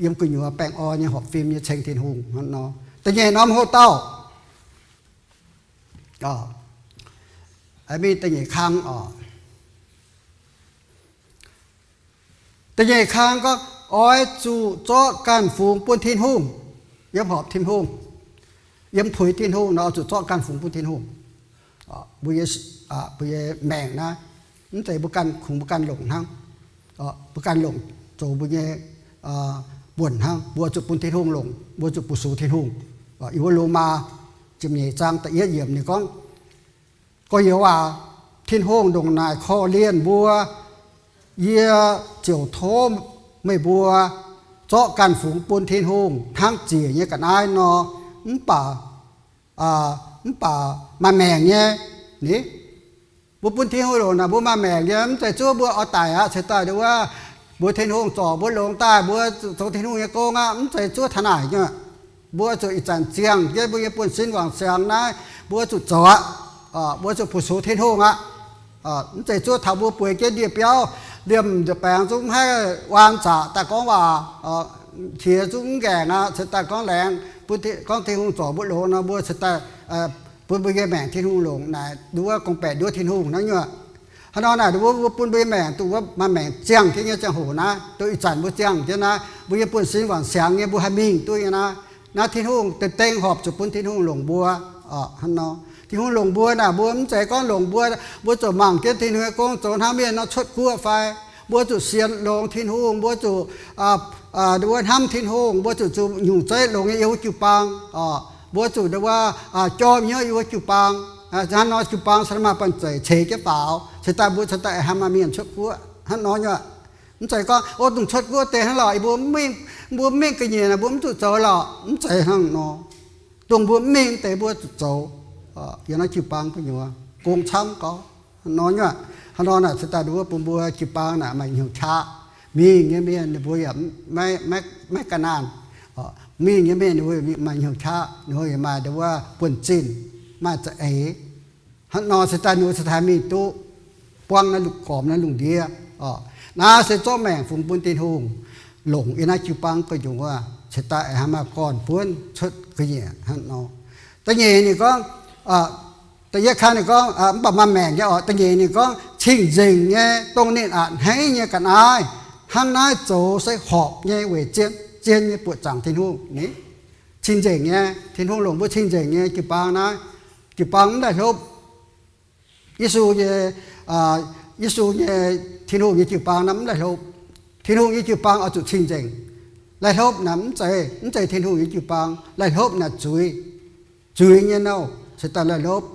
yiem gu'nyuoz baengh orn nyei horpc fim nyei ceng Tin-Hungh hnangv nor. Da'nyeic norm hoc-dauh, mingh da'nyeic kang oc. Da'nyeic kang gorngv, oix zuqc zorqv ganh fungx bun Tin-Hungh, yiem horpc Tin-Hungh, yiem puix Tin-Hungh nor, oix zuqc zorqv ganh fungx bun Tin-Hungh. Mbuo nyei, mbuo nyei maengc naaiv, mv zeiz mbuo ganh kungx mbuo ganh longc hnangv. Mbuo ganh longc zoux mbuo nyei buonc hnangv. Mbuo zuqc bun Tin-Hungh longc, mbuo zuqc fu-sux Tin-Hungh. Yiem wuov Lomaa ziepc nyeic zaang da'yietv yiemc ninh gorngv, gorx-youz aac, Tin-Hungh ndongc naaic korv-lienh mbuo, yie ziouc tov meih mbuo zorqv ganh fungx bun Tin-Hungh hnangv ziec nyei ga'naaiv nor. Mv baac, mv baac maaih maengc nyei. Ni, mbuo bun Tin-Hungh longc naaic, mbuo maaih maengc nyei. Mv zeiz zuov mbuo oix daic aqv ceix daaih wuov, mbuox Tin-Hungh zorc mbuo longx daaih, mbuo zoux Tin-Hungh nyei gong aqv. Mv zeiz zuov taux naaic nyei. Mbuo zuqc ih zanc ziangh jienv mbuo nyei buonv-sin wangc siangx naaiv, mbuo zuqc zoux aqv. Mbuo zuqc fu-sux Tin-Hungh aqv. Mv zeiz zuov taux mbuo bueix jienv ndie-biauv, liemh nza'baengx zungv mv haih waan zaqc daaih gorngv waac, qiex zungv mv nqaengc aqv, ceix daaih gorngv laengz, gorngv Tin-Hungh zorc mbuo longx nor, mbuo ceix daaih bun mbuo nyei maengc Tin-Hungh longc naaic, nduov gorngv-baeqc nduov Tin-Hungh naaiv nyungc. Hnangv nor naaic, mbuo, mbuo bun mbuo nyei maengc duqv wuov maaih maengc ziangh jienv nyei ziangh hoc naaiv, duqv ih zanc mbuo ziangh jienv naaiv, mbuo nyei buonv-sin waanc siangx nyei, mbuo haih mingh duqv nyei naaiv. Naaiv Tin-Hungh dengv dengv horpc zuqc bun Tin-Hungh longc mbuo. Hnangv nor, Tin-Hungh longc mbuo naaic, mbuo mv zeiz gorngv longc mbuo, mbuo zuqc mangc jienv Tin-Hungh nyei gong zoux hnangv mienh nor cuotv guoqv fai. Mbuo zuqc sienx longx Tin-Hungh, mbuo zuqc, aa, mbuo hnamv Tin-Hungh, mbuo zuqc zuqc nyungc zeiv longx nyei yiem wuov jiu-baang. Mbuo zuqc ndau wuov jorm hnyouv yiem wuov jiu-baang. Hnangv nor jiu-baang cingx maaih banh zeic ceix jienv faaux, ceix daaih mbuo ceix daaih haih maaih mienh cuotv guoqv. Hnangv nor nyei. Mv zeiz gorngv, o, dongh cuotv guoqv deix hnangv lorqc, mbuo mv mingh, mbuo mv mingh ga'nyiec naaic, mbuo mv zuqc zoux lorqc. Mv zeiz hnangv nor. Dongh mbuo mv mingh deix mbuo zuqc zoux. Yiem naaiv jiu-baang gu'nyuoz gong camv gau. Hnangv nor nyei. Hnangv nor naaic ceix daaih nduov bun mbuo jiu-baang naaic maaih hnyouv qaqv. Mingh nyei mienh ninh mbuo yaac maiv, maiv ga'naanh. Mingh nyei mienh ninh mbuo maaih hnyouv qaqv, ninh mbuo yaac maaih ndau wuov buonv-zinh, maaih za'eix. Hnangv nor ceix daaih ninh mbuo ceix daaih mingh duqv buangv naaiv lungh gormx naaiv lungh ndiev. Naaiv se zorqv maengc fungx bun Tin-Hungh longc yiem naaiv jiu-baang gu'nyuoz wuov, ceix daaih haih maaih gorn-buonv cuotv ga'nyiec hnangv nor. Da'nyeic ninh gorngv, da'yietv kang ninh gorngv, mv baac maaih maengc nyei oc. Da'nyeic ninh gorngv cing-nzengc nyei, dongh ninh a'hneiv nyei ga'naaiv, hnangv naaiv zoux se horpc nyei weic zien, zien nyei buoqc zaangc Tin-Hungh ni. Cing-nzengc nyei, Tin-Hungh longc mbuo cing-nzengc nyei jiu-baang naaiv, jiu-baang mv laih hlopv. Yesu nyei, Yesu nyei, Tin-Hungh nyei jiu-baang naaiv mv laih hlopv. Tin-Hungh nyei jiu-baang oix zuqc cing-nzengc. Laih hlopv naaic mv zeiz, mv zeiz Tin-Hungh nyei jiu-baang. Laih hlopv naaic zuiz, zuiz nyei nouh ceix daaih laih hlopv.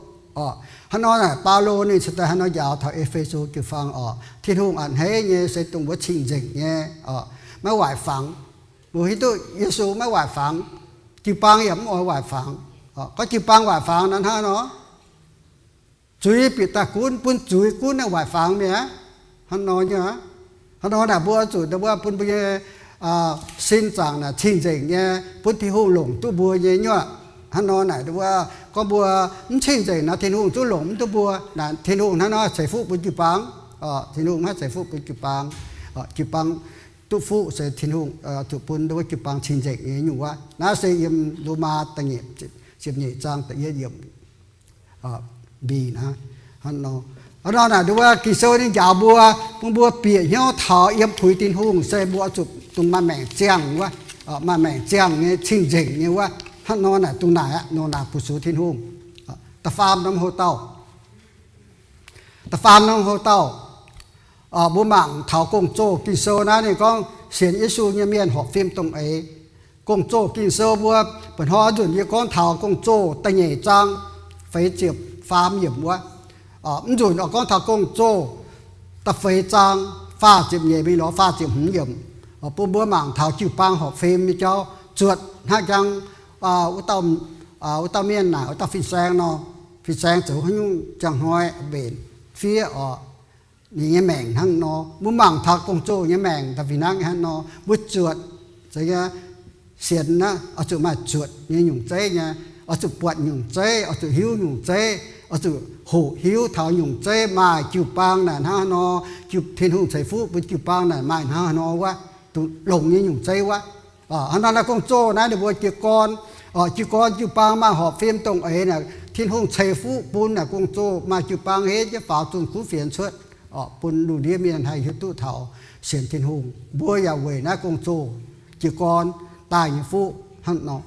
Hnangv nor naaic Baulo ninh ceix daaih hnangv nor njaaux taux E^fe^so jiu-baang oc. Tin-Hungh a'hneiv nyei se dongh wuov cing-nzengc nyei, maiv waaic fangx. Mbuo hiuv duqv Yesu maiv waaic fangx. Jiu-baang yaac mv oix waaic fangx. Gorngv jiu-baang waaic fangx naaiv hnangv nor, zuiz bieqc daaih gunv, bun zuiz gunv naaiv waaic fangx mi'aqv. Hnangv nor nyei. Hnangv nor naaic mbuo zuqc ndau wuov bun mbuo nyei sin zaangc naaic cing-nzengc nyei, bun Tin-Hungh longc duqv mbuo nyei nyuoqc. Hnangv nor naaic ndau wuov gorngv mbuo mv cing-nzengc naaic, Tin-Hungh zungv longc mv duqv mbuo. Naaic Tin-Hungh hnangv nor ceix fuqv bun jiu-baang. Tin-Hungh maiv ceix fuqv bun jiu-baang. Jiu-baang duqv fuqv se Tin-Hungh zuqc bun ndau wuov jiu-baang cing-nzengc nyei nyungc wuov. Naaiv se yiem Lomaa da'nyeic, ziepc nyeic zaang da'yietv yiemc. Mbic naaiv, hnangv nor naaic ndau wuov Ging-Sou ninh njaaux mbuo, bun mbuo bieqc hnyouv taux yiem puix Tin-Hungh se mbuo oix zuqc dongh maaih maengc ziangh wuov, maaih maengc ziangh nyei cing-nzengc nyei wuov. Hnangv nor naaic dongh naaic aqv, nor naaic fu-sux Tin-Hungh. Da'faam norm hlo dauh, da'faam norm hlo dauh, mbuo mangc taux gong-zoh Ging-Sou naaiv ninh gorngv sienx Yesu nyei mienh horpc fim dongh eix. Gong-zoh Ging-Sou mbuo, mba'hnoi nzunc yie gorngv taux gong-zoh da'nyeic zaang feix ziepc faam yiemc wuov. Mv nzunc oix gorngv taux gong-zoh da'feix zaang faah ziepc nyeic mingh lorz faah ziepc hmz yiemc, bun mbuo mangc taux jiu-baang horpc fim nyei jauv zuotc hnangv jang wuov dauh, wuov dauh mienh naaic, wuov dauh fin-saeng nor, fin-saeng zoux haaix nyungc ziangh hnoi mbenc fiev oc. Ninh nyei maengc hnangv nor, mbuo mangc taux gong-zoh nyei maengc da'fih hnangv hnangv nor, mbuo zuotc, sienx naaiv oix zuqc maaih zuotc nyei nyungc zeiv nyei, oix zuqc buatc nyungc zeiv, oix zuqc hiuv nyungc zeiv, oix zuqc hoqc hiuv taux nyungc zeiv maaih jiu-baang naaic hnangv nor, Tin-Hungh ceix fuqv bun jiu-baang naaic maaih hnangv nor wuov, longx nyei nyungc zeiv wuov. Hnangv nor naaiv gong-zoh naaiv ninh mbuo jiez gorn, jiez gorn jiu-baang maaih horpc fim dongh eix naaic, Tin-Hungh ceix fuqv bun naaic gong-zoh maaih jiu-baang henv jienv faaux zunh kuv fienx cuotv, bun lungh ndiev mienh haih hiuv duqv taux sienx Tin-Hungh. Mbuo yaac weic naaiv gong-zoh jiez gorn daaih nyei fuqv hnangv nor.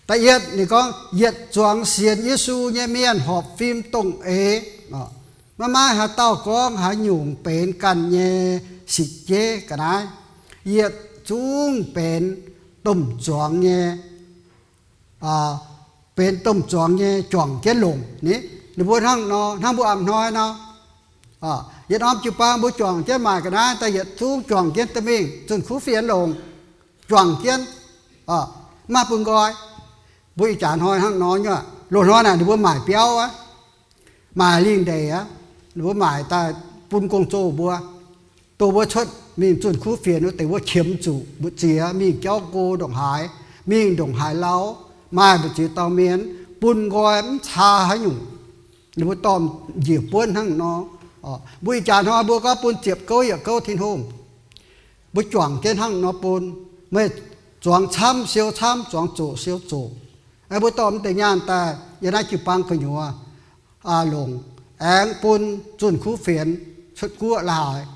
Da'yietv ninh gorngv, yietc zuangx sienx Yesu nyei mienh horpc fim dongh eix. Maiv maaih haaix dauh gorngv haaix nyungc benx ganh nyei sipv jeiv ga'naaiv. Yietc zungv benx domh zuangx nyei, benx domh zuangx nyei juangc jienv longc ni. Ninh mbuo hnangv nor, hnangv mbuo a'hnoi nor, yietc norm jiu-baang mbuo juangc jienv maaic ga'naaiv daaih, yietc zungv juangc jienv dorh mingh zunh kuv fienx longc, juangc jienv, maiv bun nqoi. Mbuo ih jaax hnoi hnangv nor nyei. Loz-hnoi naaic ninh mbuo maaic biauv aqv, maaic lingh ndeic aqv, ninh mbuo maaic daaih bun gong-zoh mbuo, dongh mbuo cuotv mingh zunh kuv fienx wuov deix wuov qiemx zuqc mbu'ziex mingh jauv go ndongc haaix, mingh ndongc haaix lauh, maaih mbu'ziex dauh mienh bun nqoi mv caa haaix nyungc. Ninh mbuo dorh njiec buonv hnangv nor. Mbuo ih jaax hnoi mbuo gorngv bun ziepc gouv yietc gouv Tin-Hungh. Mbuo juangc jienv hnangv nor bun. Meih zuangx camv, siou camv, zuangx zoqc, siou zoqc. Mbuo dorh mv deix nyaanh daaih yiem naaiv jiu-baang gu'nyuoz longc, aengx bun zunh kuv fienx cuotv guoqv la'haaix.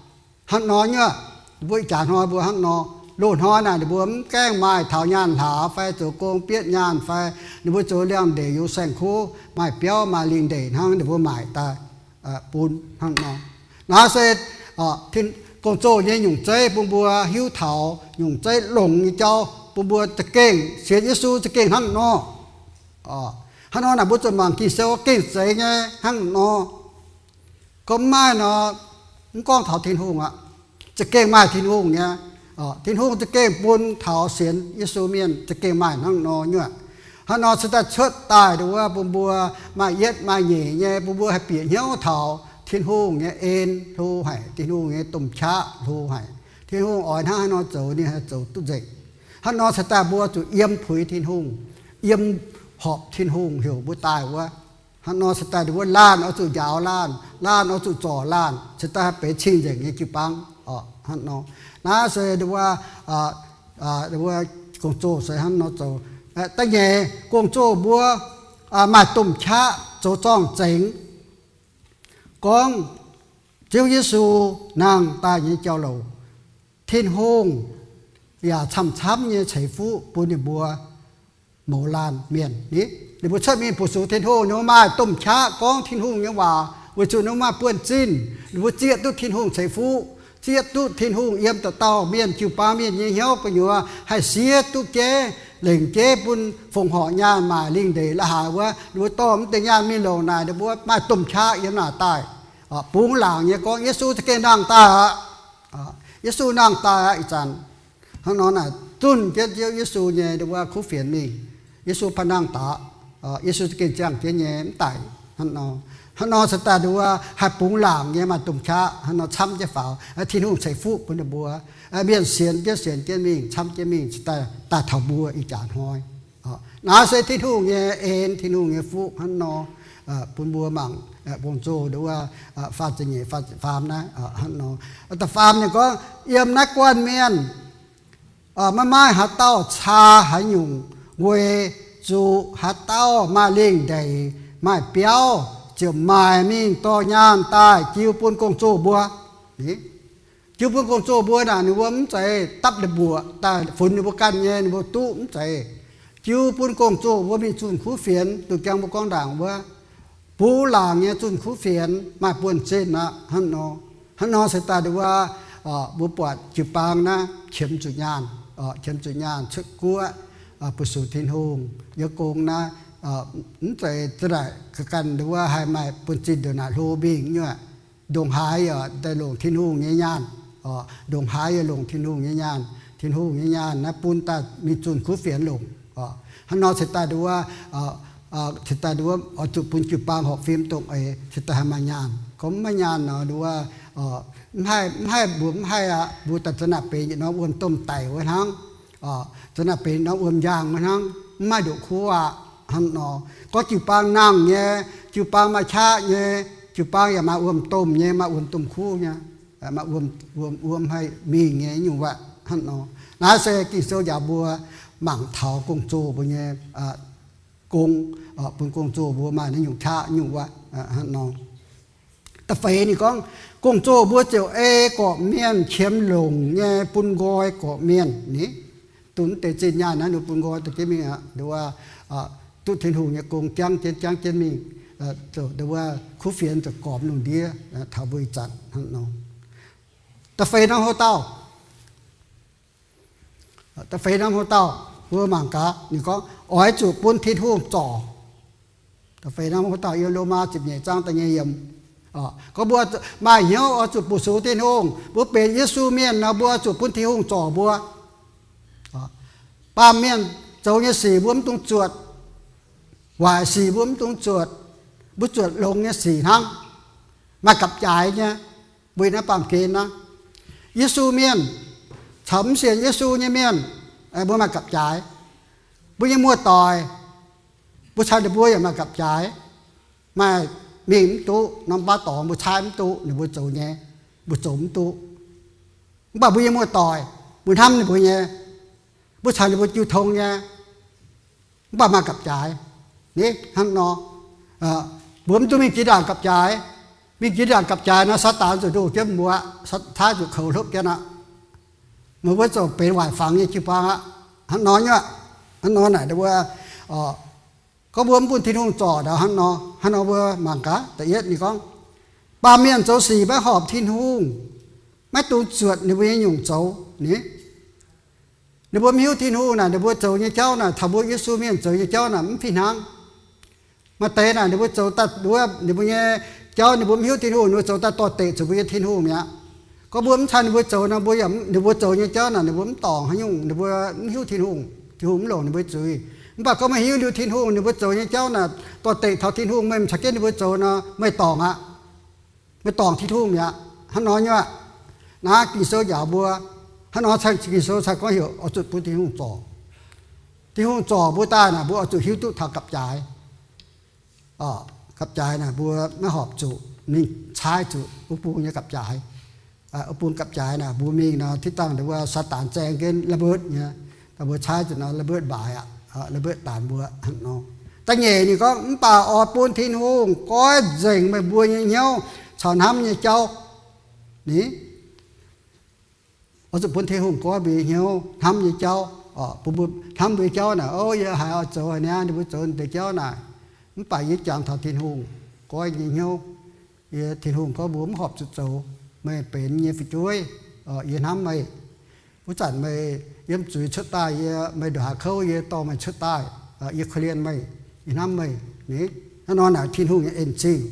Hnangv nor nyuoqv, mbuo ih jaax hnoi mbuo hnangv nor. Loz-hnoi naaic ninh mbuo mv gaengh maaih taux nyaanh hlaax fai zoux gong bietv nyaanh fai, ninh mbuo zoux liangx-ndeic, yungz saeng-kuv, maaih biauv maaih lingh ndeic hnangv, ninh mbuo maaic daaih bun hnangv nor. Naaiv se gong-zoh nyei nyungc zeiv bun mbuo hiuv taux, nyungc zeiv longx nyei jauv bun mbuo za'gengh sienx Yesu za'gengh hnangv nor. Hnangv nor naaic mbuo zuqc mangc Ging-Sou gengh zeiz nyei hnangv nor. Gorngv mv maaih nor, mv gorngv taux Tin-Hungh aqv. Za'gengh maaih Tin-Hungh nyei. Tin-Hungh za'gengh bun taux sienx Yesu mienh za'gengh maaih hnangv nor nyuoqv. Hnangv nor se daaih cuotv daaih nduov bun mbuo maaih yietv maaih nyeic nyei, bun mbuo haih bieqc hnyouv taux Tin-Hungh nyei en hlo haic, Tin-Hungh nyei domh qaqv hlo haic. Tin-Hungh oix hnangv haaix nor zoux ninh haih zoux duqv nzengc. Hnangv nor se daaih mbuo zuqc yiem puix Tin-Hungh, yiem horpc Tin-Hungh heuc mbuo daaih wuov. Hnangv nor se daaih nduov laanh oix zuqc njaaux laanh, laanh oix zuqc zorc laanh, se daaih haih benx cing-nzengc nyei jiu-baang. Hnangv nor, naaiv se nduov, nduov gong-zoh se hnangv nor zoux. Da'nyeic, gong-zoh mbuo maaih domh qaqv zoux zorng-zengx. Gorngv Ziouv Yesu nangh daaih nyei jauv-louc, Tin-Hungh yaac camv-camv nyei ceix fuqv bun ninh mbuo mouz laanh mienh ni. Ninh mbuo cuotv mingh fu-sux Tin-Hungh, ninh mbuo maaih domh qaqv gorngv Tin-Hungh nyei waac weic zuqc ninh mbuo maaih buonv-zinh. Ninh mbuo zieqv duqv Tin-Hungh ceix fuqv, zieqv duqv Tin-Hungh yiem dauh dauh mienh jiu-baang mienh nyei hnyouv gu'nyuoz haih siev duqv jeiv, lengc jeiv bun fongc horc nyaanh maaic lingh ndeic la'haaix wuov. Ninh mbuo dorh mv deix nyaanh mingh longc naaic, ninh mbuo maaih domh qaqv yiem naaic daaih, bungx laangc nyei gorngv Yesu za'gengh nangh daaih aqv. Yesu nangh daaih aqv. Ih zanc hnangv nor naaic zunh jienv Ziouv Yesu nyei nduov kuv fienx mingh. Yesu baac nangh daaih aqv. Yesu za'gengh ziangh jienv nyei, mv daic hnangv nor. Hnangv nor se daaih nduov haih bungx laangc nyei maaih domh qaqv hnangv nor camv jienv faaux, Tin-Hungh ceix fuqv bun ninh mbuo. Mienh sienx jienv sienx jienv mingh, camv jienv mingh, se daaih daaih taux mbuo ih jaax hnoi. Naaiv se Tin-Hungh nyei en, Tin-Hungh nyei fuqv hnangv nor, bun mbuo mangc gong-zoh nduov faah ziepc nyeic, faah ziepc faam naaiv hnangv nor. Da'faam ninh gorngv, yiem naaiv guanh mienh maiv maaih haaix dauh caa haaix nyungc, weic zuqc haaix dauh maaih lingh ndeic, maaih biauv, ziouc maaic mingh dorh nyaanh daaih jiu bun gong-zoh mbuo. Jiu bun gong-zoh mbuo naaic, ninh mbuo mv zeiz dapv ninh mbuoqc daaih funx ninh mbuo ganh nyei, ninh mbuo duqv mv zeiz. Jiu bun gong-zoh mbuo mingh zunh kuv fienx, duqv jangx mbuo gorngv ndaangc wuov, bungx laangc nyei zunh kuv fienx maaih buonv-zinh aqv hnangv nor. Hnangv nor se daaih nduov mbuo buatc jiu-baang naaiv qiemx zuqc nyaanh, qiemx zuqc nyaanh cuotv guoqv, fu-sux Tin-Hungh nyei gong naaiv, mv zeiz za'naaic ga'ganh nduov haih maaih buonv-zinh ndongc naaic hlo mingh nyuoqv. Ndongc haaix yaac daaih longc Tin-Hungh nyei nyaanh, ndongc haaix yaac longc Tin-Hungh nyei nyaanh. Tin-Hungh nyei nyaanh naaiv bun daaih mingh zunh kuv fienx longc. Hnangv nor se daaih nduov, se daaih nduov oix zuqc bun jiu-baang horpc fim dongh eix se daaih haih maaih nyaanh. Gorngv mv maaih nyaanh nor nduov, mv haih, mv haih mbuo mv haih aqv. Mbuo daaih za'naaic benx yietc norm wuom-domh daic wuov hnangv, za'naaic benx norm wuom-njaangh wuov hnangv, mv maaih ndoqc kuv aqv. Hnangv nor, gorngv jiu-baang nangh nyei, jiu-baang maaih qaqv nyei, jiu-baang yaac maaih wuom-domh nyei, maaih wuom-domh kuv nyei, maaih wuom, wuom, wuom haih mingh nyei nyungc wuov. Hnangv nor, naaiv se Ging-Sou njaaux mbuo mangc taux gong-zoh mbuo nyei gong, bun gong-zoh mbuo maaih naaiv nyungc qaqv nyungc wuov. Hnangv nor, da'feix ninh gorngv, gong-zoh mbuo ziouc ei gorqv-mienh qiemx longc nyei bun nqoi gorqv-mienh ni. Duqv mv deix zinh nyaanh naaiv ninh bun nqoi daaih jienv mingh aqv. Nduov, duqv Tin-Hungh nyei gong jangv jienv jangv jienv mingh, nduov kuv fienx ziouc gormx lungh ndiev taux mbuo ih zanc hnangv nor. Da'feix norm hlo dauh, da'feix norm hlo dauh, mbuo mangc gaax, ninh gorngv oix zuqc bun Tin-Hungh zorc. Da'feix norm hlo dauh yiem Lomaa ziepc nyeic zaang da'nyeic yiemc, gorngv mbuo maaih hnyouv oix zuqc fu-sux Tin-Hungh, mbuo benx Yesu mienh nor, mbuo oix zuqc bun Tin-Hungh zorc mbuo. Baamh mienh zoux nyei sic mbuo mv dungx zuotc. Waaic sic mbuo mv dungx zuotc. Mbuo zuotc longx nyei sic hnangv, maaih gapv-jaaix nyei. Mbuo naaiv baamh gen naaiv, Yesu mienh caux mv sienx Yesu nyei mienh, mbuo maaih gapv-jaaix. Mbuo nyei muoz-doic, mbuo caux ninh mbuo yaac maaih gapv-jaaix, maaih mingh mv duqv, norm baav dorngx mbuo caaiv mv duqv, ninh mbuo zoux nyei, mbuo zoux mv duqv. Mv baac mbuo nyei muoz-doic, mbuo hnamv ninh mbuo nyei, mbuo caux ninh mbuo jiu tong nyei, mv baac maaih gapv-jaaix. Ni, hnangv nor, mbuo mv duqv mingh jiex ndaangc gapv-jaaix. Mingh jiex ndaangc gapv-jaaix nor, Saadaan zuqc ndoh jienv mbuo, caaiv zuqc koux hlopv jienv aqv. Meih mbuo ziouc benx waaic fangx nyei jiu-baang aqv. Hnangv nor nyei aqv. Hnangv nor naaic mbuo gorngv mbuo mv bun Tin-Hungh zorc ndau hnangv nor, hnangv nor mbuo mangc gaax. Da'yietv ninh gorngv, baamh mienh zoux sic maiv horpc Tin-Hungh, maiv dungx zuotc ninh mbuo nyei nyungc zoux. Ni, ninh mbuo mv hiuv Tin-Hungh naaic, ninh mbuo zoux nyei jauv naaic, taux mbuo Yesu mienh zoux nyei jauv naaic mv fih hnangv. Maaih deix naaic ninh mbuo zoux daaih wuov, ninh mbuo nyei jauv ninh mbuo mv hiuv Tin-Hungh, ninh mbuo zoux daaih dorh deic zuqc mbuo nyei Tin-Hungh mi'aqv. Gorngv mbuo mv caux ninh mbuo zoux nor, mbuo yaac, ninh mbuo zoux nyei jauv naaic ninh mbuo mv dorngc haaix nyungc, ninh mbuo mv hiuv Tin-Hungh, Tin-Hungh mv longc ninh mbuo zuiz. Mv baac gorngv meih hiuv liuz Tin-Hungh, ninh mbuo zoux nyei jauv naaic dorh deic taux Tin-Hungh, meih caux jienv ninh mbuo zoux nor, meih dorngc aqv. Meih dorngc Tin-Hungh mi'aqv. Hnangv nor nyei aqv. Naaiv Ging-Sou njaaux mbuo, hnangv nor Ging-Sou cingx gorngv heuc oix zuqc bun Tin-Hungh zorc. Tin-Hungh zorc mbuo daaih naaic, mbuo oix zuqc hiuv duqv taux gapv-jaaix. Gapv-jaaix naaic mbuo maiv horpc zuqc mingh caaiv zuqc wuov bung nyei gapv-jaaix. Wuov bung gapv-jaaix naaic mbuo mingh nor, tiv dangh wuov Saadaan zaeng jienv ระเบิด nyei, daaih mbuo caaiv zuqc nor ระเบิด mbaaix aqv, ระเบิด daanx mbuo hnangv nor. Da'nyeic ninh gorngv, mv baac oix bun Tin-Hungh goiv nzengc meih mbuo nyei hnyouv caux hnamv nyei jauv. Ni, oix zuqc bun Tin-Hungh goiv mbuo nyei hnyouv hnamv nyei jauv. Bun mbuo hnamv mbuo nyei jauv naaic, o, yie haiz oix zoux haaix nyungc, ninh mbuo zoux deix jauv naaic, mv baac yie jangx taux Tin-Hungh goiv nyei hnyouv. Yie, Tin-Hungh gorngv mbuo mv horpc zuqc zoux. Meih benx yie nyei fu'jueiv, yie hnamv meih. Wuov zanc meih yiem zuiz cuotv daaih, yie, meih ndongc haaix kouv yie dorh meih cuotv daaih, yie korv-lienh meih, yie hnamv meih. Ni, hnangv nor naaic Tin-Hungh nyei en-zingh,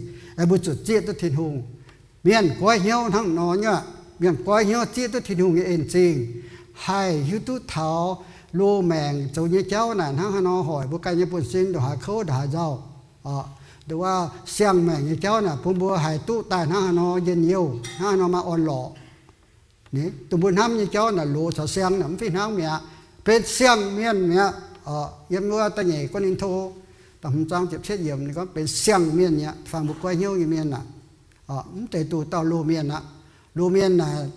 mbuo zuqc zieqv duqv Tin-Hungh. Mienh goiv hnyouv hnangv nor nyei aqv. Mienh goiv hnyouv zieqv duqv Tin-Hungh nyei en-zingh, haih hiuv duqv taux loz-maengc zoux nyei jauv naaic hnangv haaix nor hoic mbuo ganh nyei buonv-sin ndongc haaix kouv ndongc haaix nzauh. Nduov wuov siang-maengc nyei jauv naaic bun mbuo haih duqv daaih hnangv haaix nor njien-youh, hnangv haaix nor maaih orn-lorqc. Ni, dongh mbuo hnamv nyei jauv naaic loz caux siang naaic mv fih hnangv mi'aqv. Benx siang-mienh mi'aqv. Yiem wuov da'nyeic Ko^lin^to da'hmz zaang ziepc cietv yiemc ninh gorngv benx siang-mienh mi'aqv. Faang mbuo goiv hnyouv nyei mienh aqv, mv zeiz duqv dauh loz-mienh aqv. Loz-mienh naaic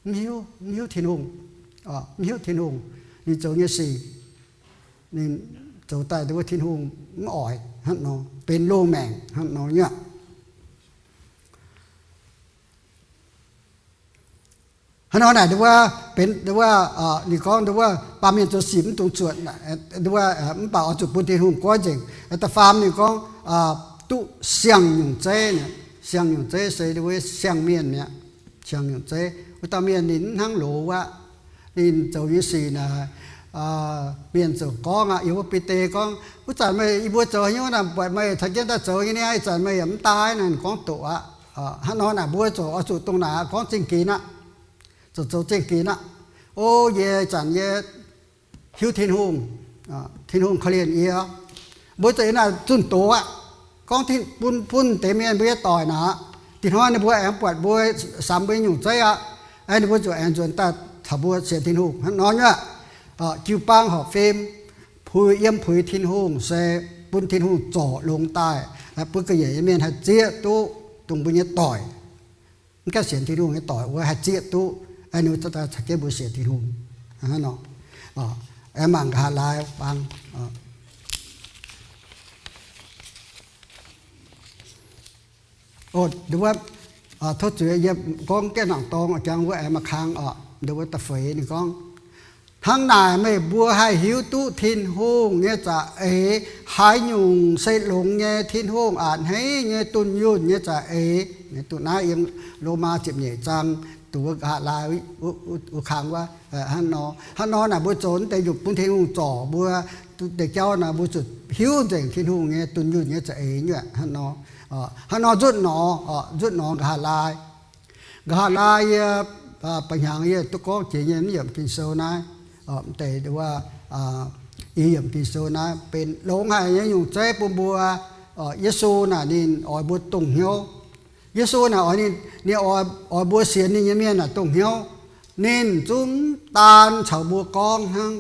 mv hiuv, mv hiuv Tin-Hungh, mv hiuv Tin-Hungh. Ninh zoux nyei sic, ninh zoux daaih wuov Tin-Hungh mv oix hnangv nor, benx loz-maengc hnangv nor nyei aqv. Hnangv nor naaic nduov wuov benx nduov wuov, ninh gorngv nduov wuov baamh mienh zoux sic mv dungx zuotc, nduov wuov mv baac oix zuqc bun Tin-Hungh goiv nzengc. Da'faam ninh gorngv duqv siang-nyungc zeiv. Siang-nyungc zeiv se nduov wuov siang-mienh mi'aqv. Siang-nyungc zeiv wuov dauh mienh ninh mv hnangv loz wuov. Ninh zoux nyei sic naaic, mienh ziouc gorngv aqv, yiem wuov Bide gorngv, wuov zanc meih, yie mbuo zoux haaix nyungc naaic buatc meih caux jienv daaih zoux nyei niaa, ih zanc meih yaac mv daaih naaic, gorngv doqc aqv. Hnangv nor naaic mbuo ziouc oix zuqc dongh naaic gorngv zingh ginx aqv. Zoux, zoux zingh ginx aqv. O, yie ih zanc yie hiuv Tin-Hungh, Tin-Hungh korv-lienh yie. Mbuo ziouc naaic zunh doz aqv. Gorngv bun, bun deix mienh mbuo nyei doic naaic, dinh hnoi ninh mbuo aengx buatc mbuo, samx mbuo nyei nyungc zeiv aqv. Ninh mbuo ziouc aengx nzuonx daaih caux mbuo sienx Tin-Hungh hnangv nor nyei aqv. Jiu-baang horpc fim, puix, yiem puix Tin-Hungh se bun Tin-Hungh zorc longx daaih, bun ga'nyiec nyei mienh haih zieqv duqv dongh mbuo nyei doic. Mv gaengh sienx Tin-Hungh nyei doic wuov haih zieqv duqv, ninh mbuo caux jienv mbuo sienx Tin-Hungh. Aengx mangc nqa'haav laai baang. Nduov wuov, tov zuiz yie gorngv gaengh nangc dorng jangx wuov aengx maaih kang oc. Nduov wuov da'feix ninh gorngv, hnangv naaic meih mbuo haih hiuv duqv Tin-Hungh nyei za'eix haaix nyungc se longx nyei, Tin-Hungh a'hneiv nyei, dunh yunh nyei za'eix. Duqv naaiv yiem Lomaa ziepc nyeic zaang, duqv wuov nqa'haav laai wuov kang wuov, hnangv nor. Hnangv nor naaic mbuo zoux naaiv deix nyungc bun Tin-Hungh zorc mbuo deix jauv naaic, mbuo zuqc hiuv nzengc Tin-Hungh nyei dunh yunh nyei za'eix nyei aqv. Hnangv nor, hnangv nor nzutv nor, nzutv nor nqa'haav laai. Nqa'haav laai yie, ba'hnyangx yie duqv gorngv jiex nyei mv yiemc Ging-Sou naaiv, mv deix wuov, i yiemc Ging-Sou naaiv benx longx haic nyei nyungc zeiv bun mbuo. Yesu naaic ninh oix mbuo dongh hnyouv. Yesu naaic oix ninh, ninh oix, oix mbuo sienx ninh nyei mienh naaic dongh hnyouv. Ninh zungv daan caux mbuo gorngv hnangv.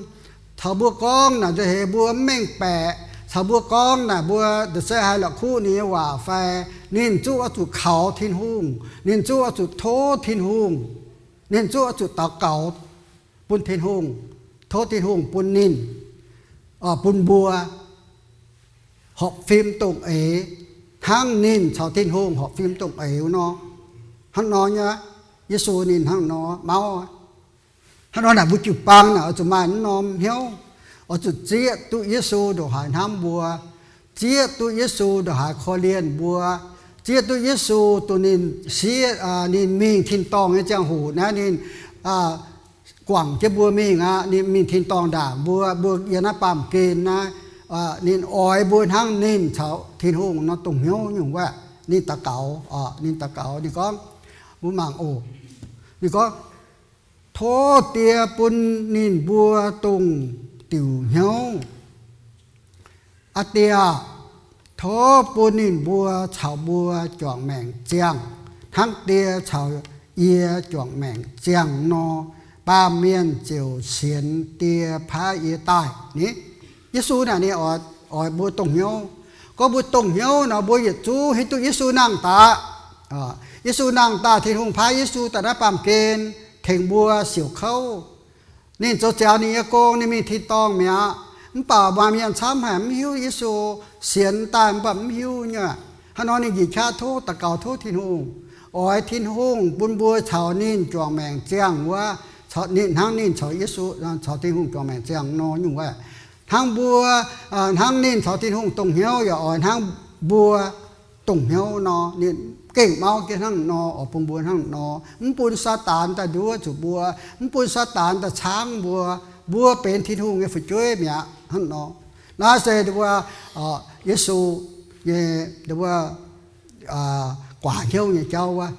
Caux mbuo gorngv naaic nza'heix mbuo mv mengh baeqc. caux mbuo gorngv naaic, mbuo ndongc se haih la'kuqv ninh nyei waac fai? Ninh zungv oix zuqc kaux Tin-Hungh, ninh zungv oix zuqc tov Tin-Hungh, ninh zungv oix zuqc daux gaux bun Tin-Hungh, tov Tin-Hungh bun ninh, bun mbuo horpc fim dongh eix, hnangv ninh caux Tin-Hungh horpc fim dongh eix nor. Hnangv nor nyei, Yesu ninh hnangv nor mauv. Hnangv nor naaic mbuo jiu-baang naaic oix zuqc maaih naaiv norm hnyouv, oix zuqc zieqv duqv Yesu ndongc haaix hnamv mbuo, zieqv duqv Yesu ndongc haaix korv-lienh mbuo, zieqv duqv Yesu dongh ninh siev, ninh mingh tin-dorngh nyei ziangh hoc naaiv ninh guangc jienv mbuo mingh aqv. Ninh mingh tin-dorngh ndaangc mbuo, mbuo yiem naaiv baamh gen naaiv, ninh oix mbuo hnangv ninh caux Tin-Hungh nor dongh hnyouv nyungc wuov. Ninh daux gaux, ninh daux gaux, ninh gorngv, mbuo mangc oc. Ninh gorngv, tov Die bun ninh mbuo dongh diuc hnyouv. Aa Die aah, tov bun ninh mbuo caux mbuo juangc maengc ziangh, hnangv Die caux yie juangc maengc ziangh nor. Baamh mienh ziouc sienx Die paaiv yie daaih. Ni, Yesu naaic ninh oix mbuo dongh hnyouv. Gorngv mbuo dongh hnyouv nor, mbuo yietc zungv hiuv duqv Yesu nangh daaih. Yesu nangh daaih, Tin-Hungh paaiv Yesu daaih naaiv baamh gen tengx mbuo siouc kouv. Ninh zoux ziangx ninh nyei gong, ninh mingh tin-dorngh mi'aqv. Mv baac maaih mienh camv haic mv hiuv Yesu, sienx daaih mv baac mv hiuv nyei. Hnangv nor ninh njiec qaqv tov, daux gaux tov Tin-Hungh, oix Tin-Hungh bun mbuo caux ninh juangc maengc ziangh wuov, ninh hnangv ninh caux Yesu, caux Tin-Hungh juangc maengc ziangh nor nyungc wuov. Hnangv mbuo, hnangv ninh caux Tin-Hungh dongh hnyouv yaac oix hnangv mbuo dongh hnyouv nor. Ninh gengh mauv jienv hnangv nor, oix bun mbuo hnangv nor, mv bun Saadaan daaih nduov zuqc mbuo, mv bun Saadaan daaih caangv mbuo. Mbuo benx Tin-Hungh nyei fu'jueiv mi'aqv hnangv nor. Naaiv se wuov, Yesu nyei, wuov, guaax hnyouv nyei jauv wuov,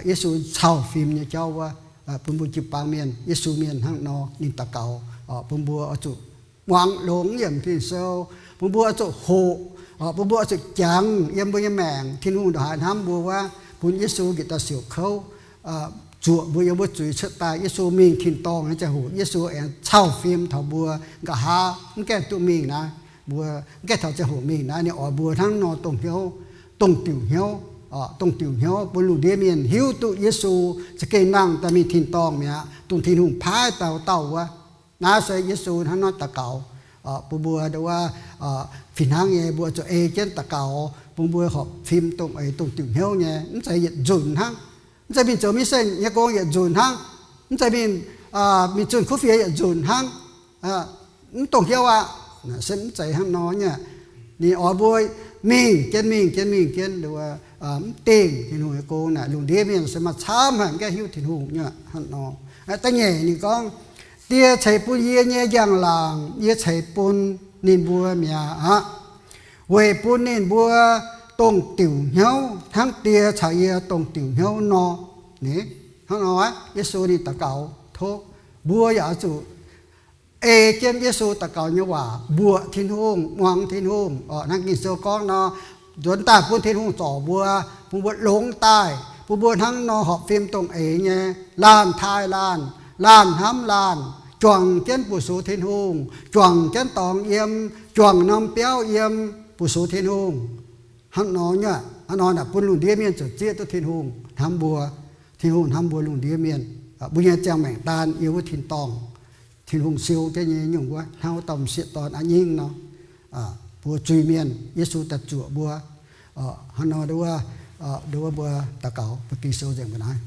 Yesu cau fim nyei jauv wuov, bun mbuo jiu-baang mienh, Yesu mienh hnangv nor ninh daux gaux, bun mbuo oix zuqc muangx longx yiem Ging-Sou, bun mbuo oix zuqc hoqc, bun mbuo oix zuqc jangx yiem mbuo nyei maengc, Tin-Hungh ndongc haaix hnamv mbuo wuov, bun Yesu njiec daaih siouc kouv, zuoqc mbuo yiem wuov zuiz cuotv daaih. Yesu mingh tin-dorngh nyei ziangh hoc, Yesu aengx cau fim taux mbuo. Nqa'haav mv gaengh duqv mingh naaiv, mbuo mv gaengh taux ziangh hoc mingh naaiv, ninh oix mbuo hnangv nor dongh hnyouv, dongh diuc hnyouv, dongh diuc hnyouv bun lungh ndiev mienh hiuv duqv Yesu za'gengh nangh daaih mingh tin-dorngh mi'aqv, dongh Tin-Hungh paaiv dauh dauh wuov. Naaiv se Yesu hnangv nor daux gaux bun mbuo, wuov, fih hnangv nyei mbuo zuqc ei jienv daux gaux bun mbuo horpc fim dongh eix, dongh diuc hnyouv nyei, mv zeiz yietc nzunc hnangv. Mv zeiz mingh zoux mission nyei gong yietc nzunc hnangv. Mv zeiz mingh, mingh zunh kuv fienx yietc nzunc hnangv, mv dongh hnyouv aqv. Se mv zeiz hnangv nor nyei. Ninh oix mbuo mingh jienv, mingh jienv, mingh jienv, mv dingh Tin-Hungh nyei gong naaic. Lungh ndiev mienh se maaih camv haic mv gaengh hiuv Tin-Hungh nyei hnangv nor. Da'nyeic ninh gorngv, Die ceix bun yie nyei njang-laangc yie ceix bun ninh mbuo mi'aqv, weic bun ninh mbuo dongh diuc hnyouv hnangv Die caux yie dongh diuc hnyouv nor. Hnangv nor, Yesu ninh daux gaux tov mbuo yaac oix zuqc ei jienv Yesu daux gaux nyei waac, mbuoqc Tin-Hungh, muangx Tin-Hungh. Hnangv Ging-Sou gorngv nor, nzuonx daaih bun Tin-Hungh zorc mbuo, bun mbuo longx daaih, bun mbuo hnangv nor horpc fim dongh eix nyei, laanh taaih laanh, laanh hnamv laanh, juangc jienv bu sux Tin-Hungh, juangc jienv dorngx yiem, juangc norm biauv yiem, bu sux Tin-Hungh. Hnangv nor nyei, hnangv nor naaic bun lungh ndiev mienh ziouc zieqv duqv Tin-Hungh hnamv mbuo. Tin-Hungh hnamv mbuo lungh ndiev mienh. Mbuo nyei ziangh maengc daan yiem wuov tin-dorngh, Tin-Hungh siou jienv nyei nyungc wuov, hnangv wuov dauh m'sieqv dorn a'nyingv nor, mbuo zuiz-mienh, Yesu daaih zuoqc mbuo. Hnangv nor, wuov, mbuo daux gaux, mbuo Ging-Sou nzengc mbuo naaiv.